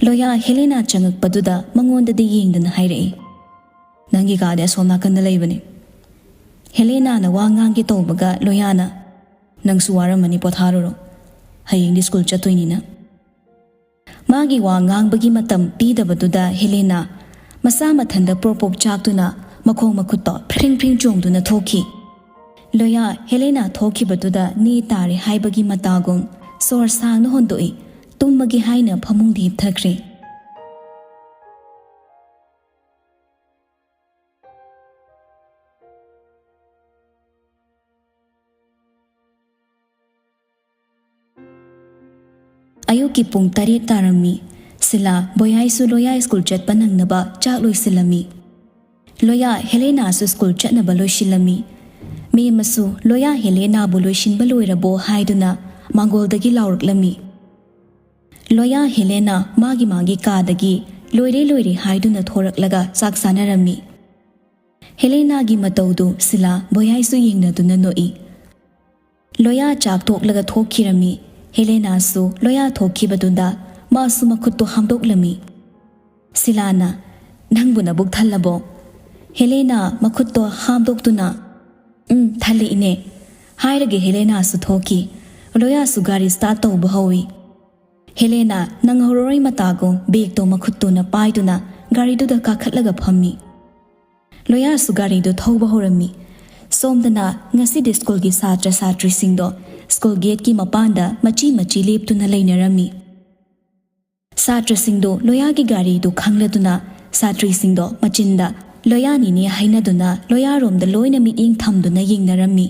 ꯂꯣꯌꯥ ꯍꯦꯂꯦꯅꯥ ꯆꯪꯉꯛꯄꯗꯨꯗ ꯃꯉꯣꯟꯗꯗꯤ ꯌꯦꯡꯗꯅ ꯍꯥꯏꯔꯛꯏ, "ꯅꯪꯒꯤ ꯀꯥꯗꯤ ꯑꯁꯣꯝ ꯅꯥꯀꯟꯗ ꯂꯩꯕꯅꯤ꯫" ꯍꯦꯂꯦꯅꯥꯅ ꯋꯥ ꯉꯥꯡꯒꯦ ꯇꯧꯕꯒ ꯂꯣꯌꯥꯅ, "ꯅꯪꯁꯨ ꯋꯥꯔꯝꯃꯅꯤ, ꯄꯣꯊꯥꯔꯨꯔꯣ꯫ ꯍꯌꯦꯡꯗꯤ ꯁ꯭ꯀꯨꯜ ꯆꯠꯇꯣꯏꯅꯤꯅ꯫" ꯃꯥꯒꯤ ꯋꯥ ꯉꯥꯡꯕꯒꯤ ꯃꯇꯝ ꯄꯤꯗꯕꯗꯨꯗ ꯍꯦꯂꯦꯅꯥ ꯃꯁꯥ ꯃꯊꯟꯇ ꯄ꯭ꯔꯣꯞ ꯄ꯭ꯔꯣꯞ ꯆꯥꯛꯇꯨꯅ ꯃꯈꯣꯡ ꯃꯈꯨꯠꯇꯣ ꯐ꯭ꯔꯤꯡ ꯐ꯭ꯔꯤꯡ ꯆꯣꯡꯗꯨꯅ ꯊꯣꯛꯈꯤ꯫ ꯂꯣꯌꯥ ꯍꯦꯂꯦꯅꯥ ꯊꯣꯛꯈꯤꯕꯗꯨꯗ ꯅꯦ ꯇꯥꯔꯦ ꯍꯥꯏꯕꯒꯤ ꯃꯇꯥꯒꯨꯝ ꯁꯣꯔ ꯁꯥꯡꯅ ꯍꯣꯟꯗꯣꯛꯏ꯫ ꯇꯨꯝꯃꯒꯦ ꯍꯥꯏꯅ ꯐꯃꯨꯡꯗ ꯍꯤꯞꯊꯈ꯭ꯔꯦ꯫ ꯑꯌꯨꯛꯀꯤ ꯄꯨꯡ ꯇꯔꯦꯠ ꯇꯥꯔꯝꯃꯤ꯫ ꯁꯤꯂꯥ ꯕꯣꯌꯥꯏꯁꯨ ꯂꯣꯌꯥ ꯁ꯭ꯀꯨꯜ ꯆꯠꯄ ꯅꯪꯅꯕ ꯆꯥꯛ ꯂꯣꯏꯁꯤꯜꯂꯝꯃꯤ꯫ ꯂꯣꯌꯥ ꯍꯦꯂꯦꯅꯥꯁꯨ ꯁ꯭ꯀꯨꯜ ꯆꯠꯅꯕ ꯂꯣꯏꯁꯤꯜꯂꯝꯃꯤ꯫ ꯃꯦꯝ ꯑꯃꯁꯨ ꯂꯣꯌꯥ ꯍꯦꯂꯦꯅꯥꯕꯨ ꯂꯣꯏꯁꯤꯟꯕ ꯂꯣꯏꯔꯕꯣ ꯍꯥꯏꯗꯨꯅ ꯃꯥꯡꯒꯣꯜꯗꯒꯤ ꯂꯥꯎꯔꯛꯂꯝꯃꯤ꯫ ꯂꯣꯌꯥ ꯍꯦꯂꯦꯅꯥ ꯃꯥꯒꯤ ꯃꯥꯒꯤ ꯀꯥꯗꯒꯤ ꯂꯣꯏꯔꯦ ꯂꯣꯏꯔꯦ ꯍꯥꯏꯗꯨꯅ ꯊꯣꯔꯛꯂꯒ ꯆꯥꯛ ꯆꯥꯅꯔꯝꯃꯤ꯫ ꯍꯦꯂꯦꯅꯥꯒꯤ ꯃꯇꯧꯗꯨ ꯁꯤꯂꯥ ꯕꯣꯌꯥꯏꯁꯨ ꯌꯦꯡꯅꯗꯨꯅ ꯅꯣꯛꯏ꯫ ꯂꯣꯌꯥ ꯆꯥꯛ ꯇꯣꯛꯂꯒ ꯊꯣꯛꯈꯤꯔꯝꯃꯤ꯫ ꯍꯦꯂꯦꯅꯥꯁꯨ ꯂꯣꯌꯥ ꯊꯣꯛꯈꯤꯕꯗꯨꯗ ꯃꯥꯁꯨ ꯃꯈꯨꯠꯇꯨ ꯍꯥꯝꯗꯣꯛꯂꯝꯃꯤ꯫ ꯁꯤꯂꯥꯅ, "ꯅꯪꯕꯨ ꯅꯕꯨꯛ ꯊꯜꯂꯕꯣ?" ꯍꯦꯂꯦꯅꯥ ꯃꯈꯨꯠꯇꯣ ꯍꯥꯝꯗꯣꯛꯇꯨꯅ, "ꯎꯝ, ꯊꯜꯂꯦ ꯏꯅꯦ" ꯍꯥꯏꯔꯒ ꯍꯦꯂꯦꯅꯥꯁꯨ ꯊꯣꯛꯈꯤ꯫ ꯂꯣꯌꯥꯁꯨ ꯒꯥꯔꯤ ꯁ꯭ꯇꯥꯔꯠ ꯇꯧꯕ ꯍꯧꯏ꯫ ꯍꯦꯂꯦꯅꯥ ꯅꯪꯍꯧꯔꯔꯣꯏ ꯃꯇꯥꯒꯨꯝ ꯕꯦꯒꯇꯣ ꯃꯈꯨꯠꯇꯨꯅ ꯄꯥꯏꯗꯨꯅ ꯒꯥꯔꯤꯗꯨꯗ ꯀꯥꯈꯠꯂꯒ ꯐꯝꯃꯤ꯫ ꯂꯣꯌꯥꯁꯨ ꯒꯥꯔꯤꯗꯨ ꯊꯧꯕ ꯍꯧꯔꯝꯃꯤ꯫ ꯁꯣꯝꯗꯅ ꯉꯁꯤꯗꯤ ꯁ꯭ꯀꯨꯜꯒꯤ ꯁꯥꯇ꯭ꯔ ꯁꯥꯇ꯭ꯔꯤꯁꯤꯡꯗꯣ ꯁ꯭ꯀꯨꯜ ꯒꯦꯠꯀꯤ ꯃꯄꯥꯟꯗ ꯃꯆꯤ ꯃꯆꯤ ꯂꯦꯞꯇꯨꯅ ꯂꯩꯅꯔꯝꯃꯤ꯫ ꯁꯥꯇ꯭ꯔꯁꯤꯡꯗꯣ ꯂꯣꯌꯥꯒꯤ ꯒꯥꯔꯤꯗꯨ ꯈꯪꯂꯗꯨꯅ ꯁꯥꯇ꯭ꯔꯤꯁꯤꯡꯗꯣ ꯃꯆꯤꯟꯗ "ꯂꯣꯌꯥꯅꯤꯅꯦ" ꯍꯥꯏꯅꯗꯨꯅ ꯂꯣꯌꯥꯔꯣꯝꯗ ꯂꯣꯏꯅ ꯃꯤꯠꯌꯦꯡ ꯊꯝꯗꯨꯅ ꯌꯦꯡꯅꯔꯝꯃꯤ꯫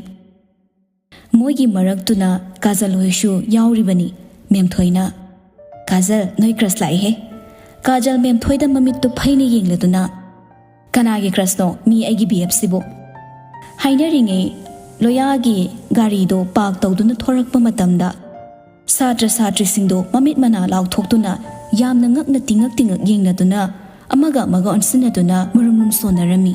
ꯃꯣꯏꯒꯤ ꯃꯔꯛꯇꯨꯅ ꯀꯥꯖꯜ ꯍꯣꯏꯁꯨ ꯌꯥꯎꯔꯤꯕꯅꯤ꯫ ꯃꯦꯝꯊꯣꯏꯅ, "ꯀꯥꯖꯜ, ꯅꯣꯏ ꯀ꯭ꯔꯁ ꯂꯥꯛꯏꯍꯦ꯫" ꯀꯥꯖꯜ ꯃꯦꯝꯊꯣꯏꯗ ꯃꯃꯤꯠꯇꯨ ꯐꯩꯅ ꯌꯦꯡꯂꯗꯨꯅ, "ꯀꯅꯥꯒꯤ ꯀ꯭ꯔꯁꯅꯣ? ꯃꯤ ꯑꯩꯒꯤ ꯕꯤ ꯑꯦꯐꯁꯤꯕꯨ?" ꯍꯥꯏꯅꯔꯤꯉꯩ ꯂꯣꯌꯥꯒꯤ ꯒꯥꯔꯤꯗꯣ ꯄꯥꯔꯛ ꯇꯧꯗꯨꯅ ꯊꯣꯔꯛꯄ ꯃꯇꯝꯗ ꯁꯥꯇ꯭ꯔ ꯁꯥꯇ꯭ꯔꯤꯁꯤꯡꯗꯣ ꯃꯃꯤꯠ ꯃꯅꯥ ꯂꯥꯎꯊꯣꯛꯇꯨꯅ ꯌꯥꯝꯅ ꯉꯛꯅ ꯇꯤꯉꯛ ꯇꯤꯉꯛ ꯌꯦꯡꯅꯗꯨꯅ ꯑꯃꯒ ꯑꯃꯒ ꯑꯣꯟꯁꯤꯟꯅꯗꯨꯅ ꯃꯨꯔꯨꯝ ꯃꯨꯔꯨꯝ ꯁꯣꯟꯅꯔꯝꯃꯤ꯫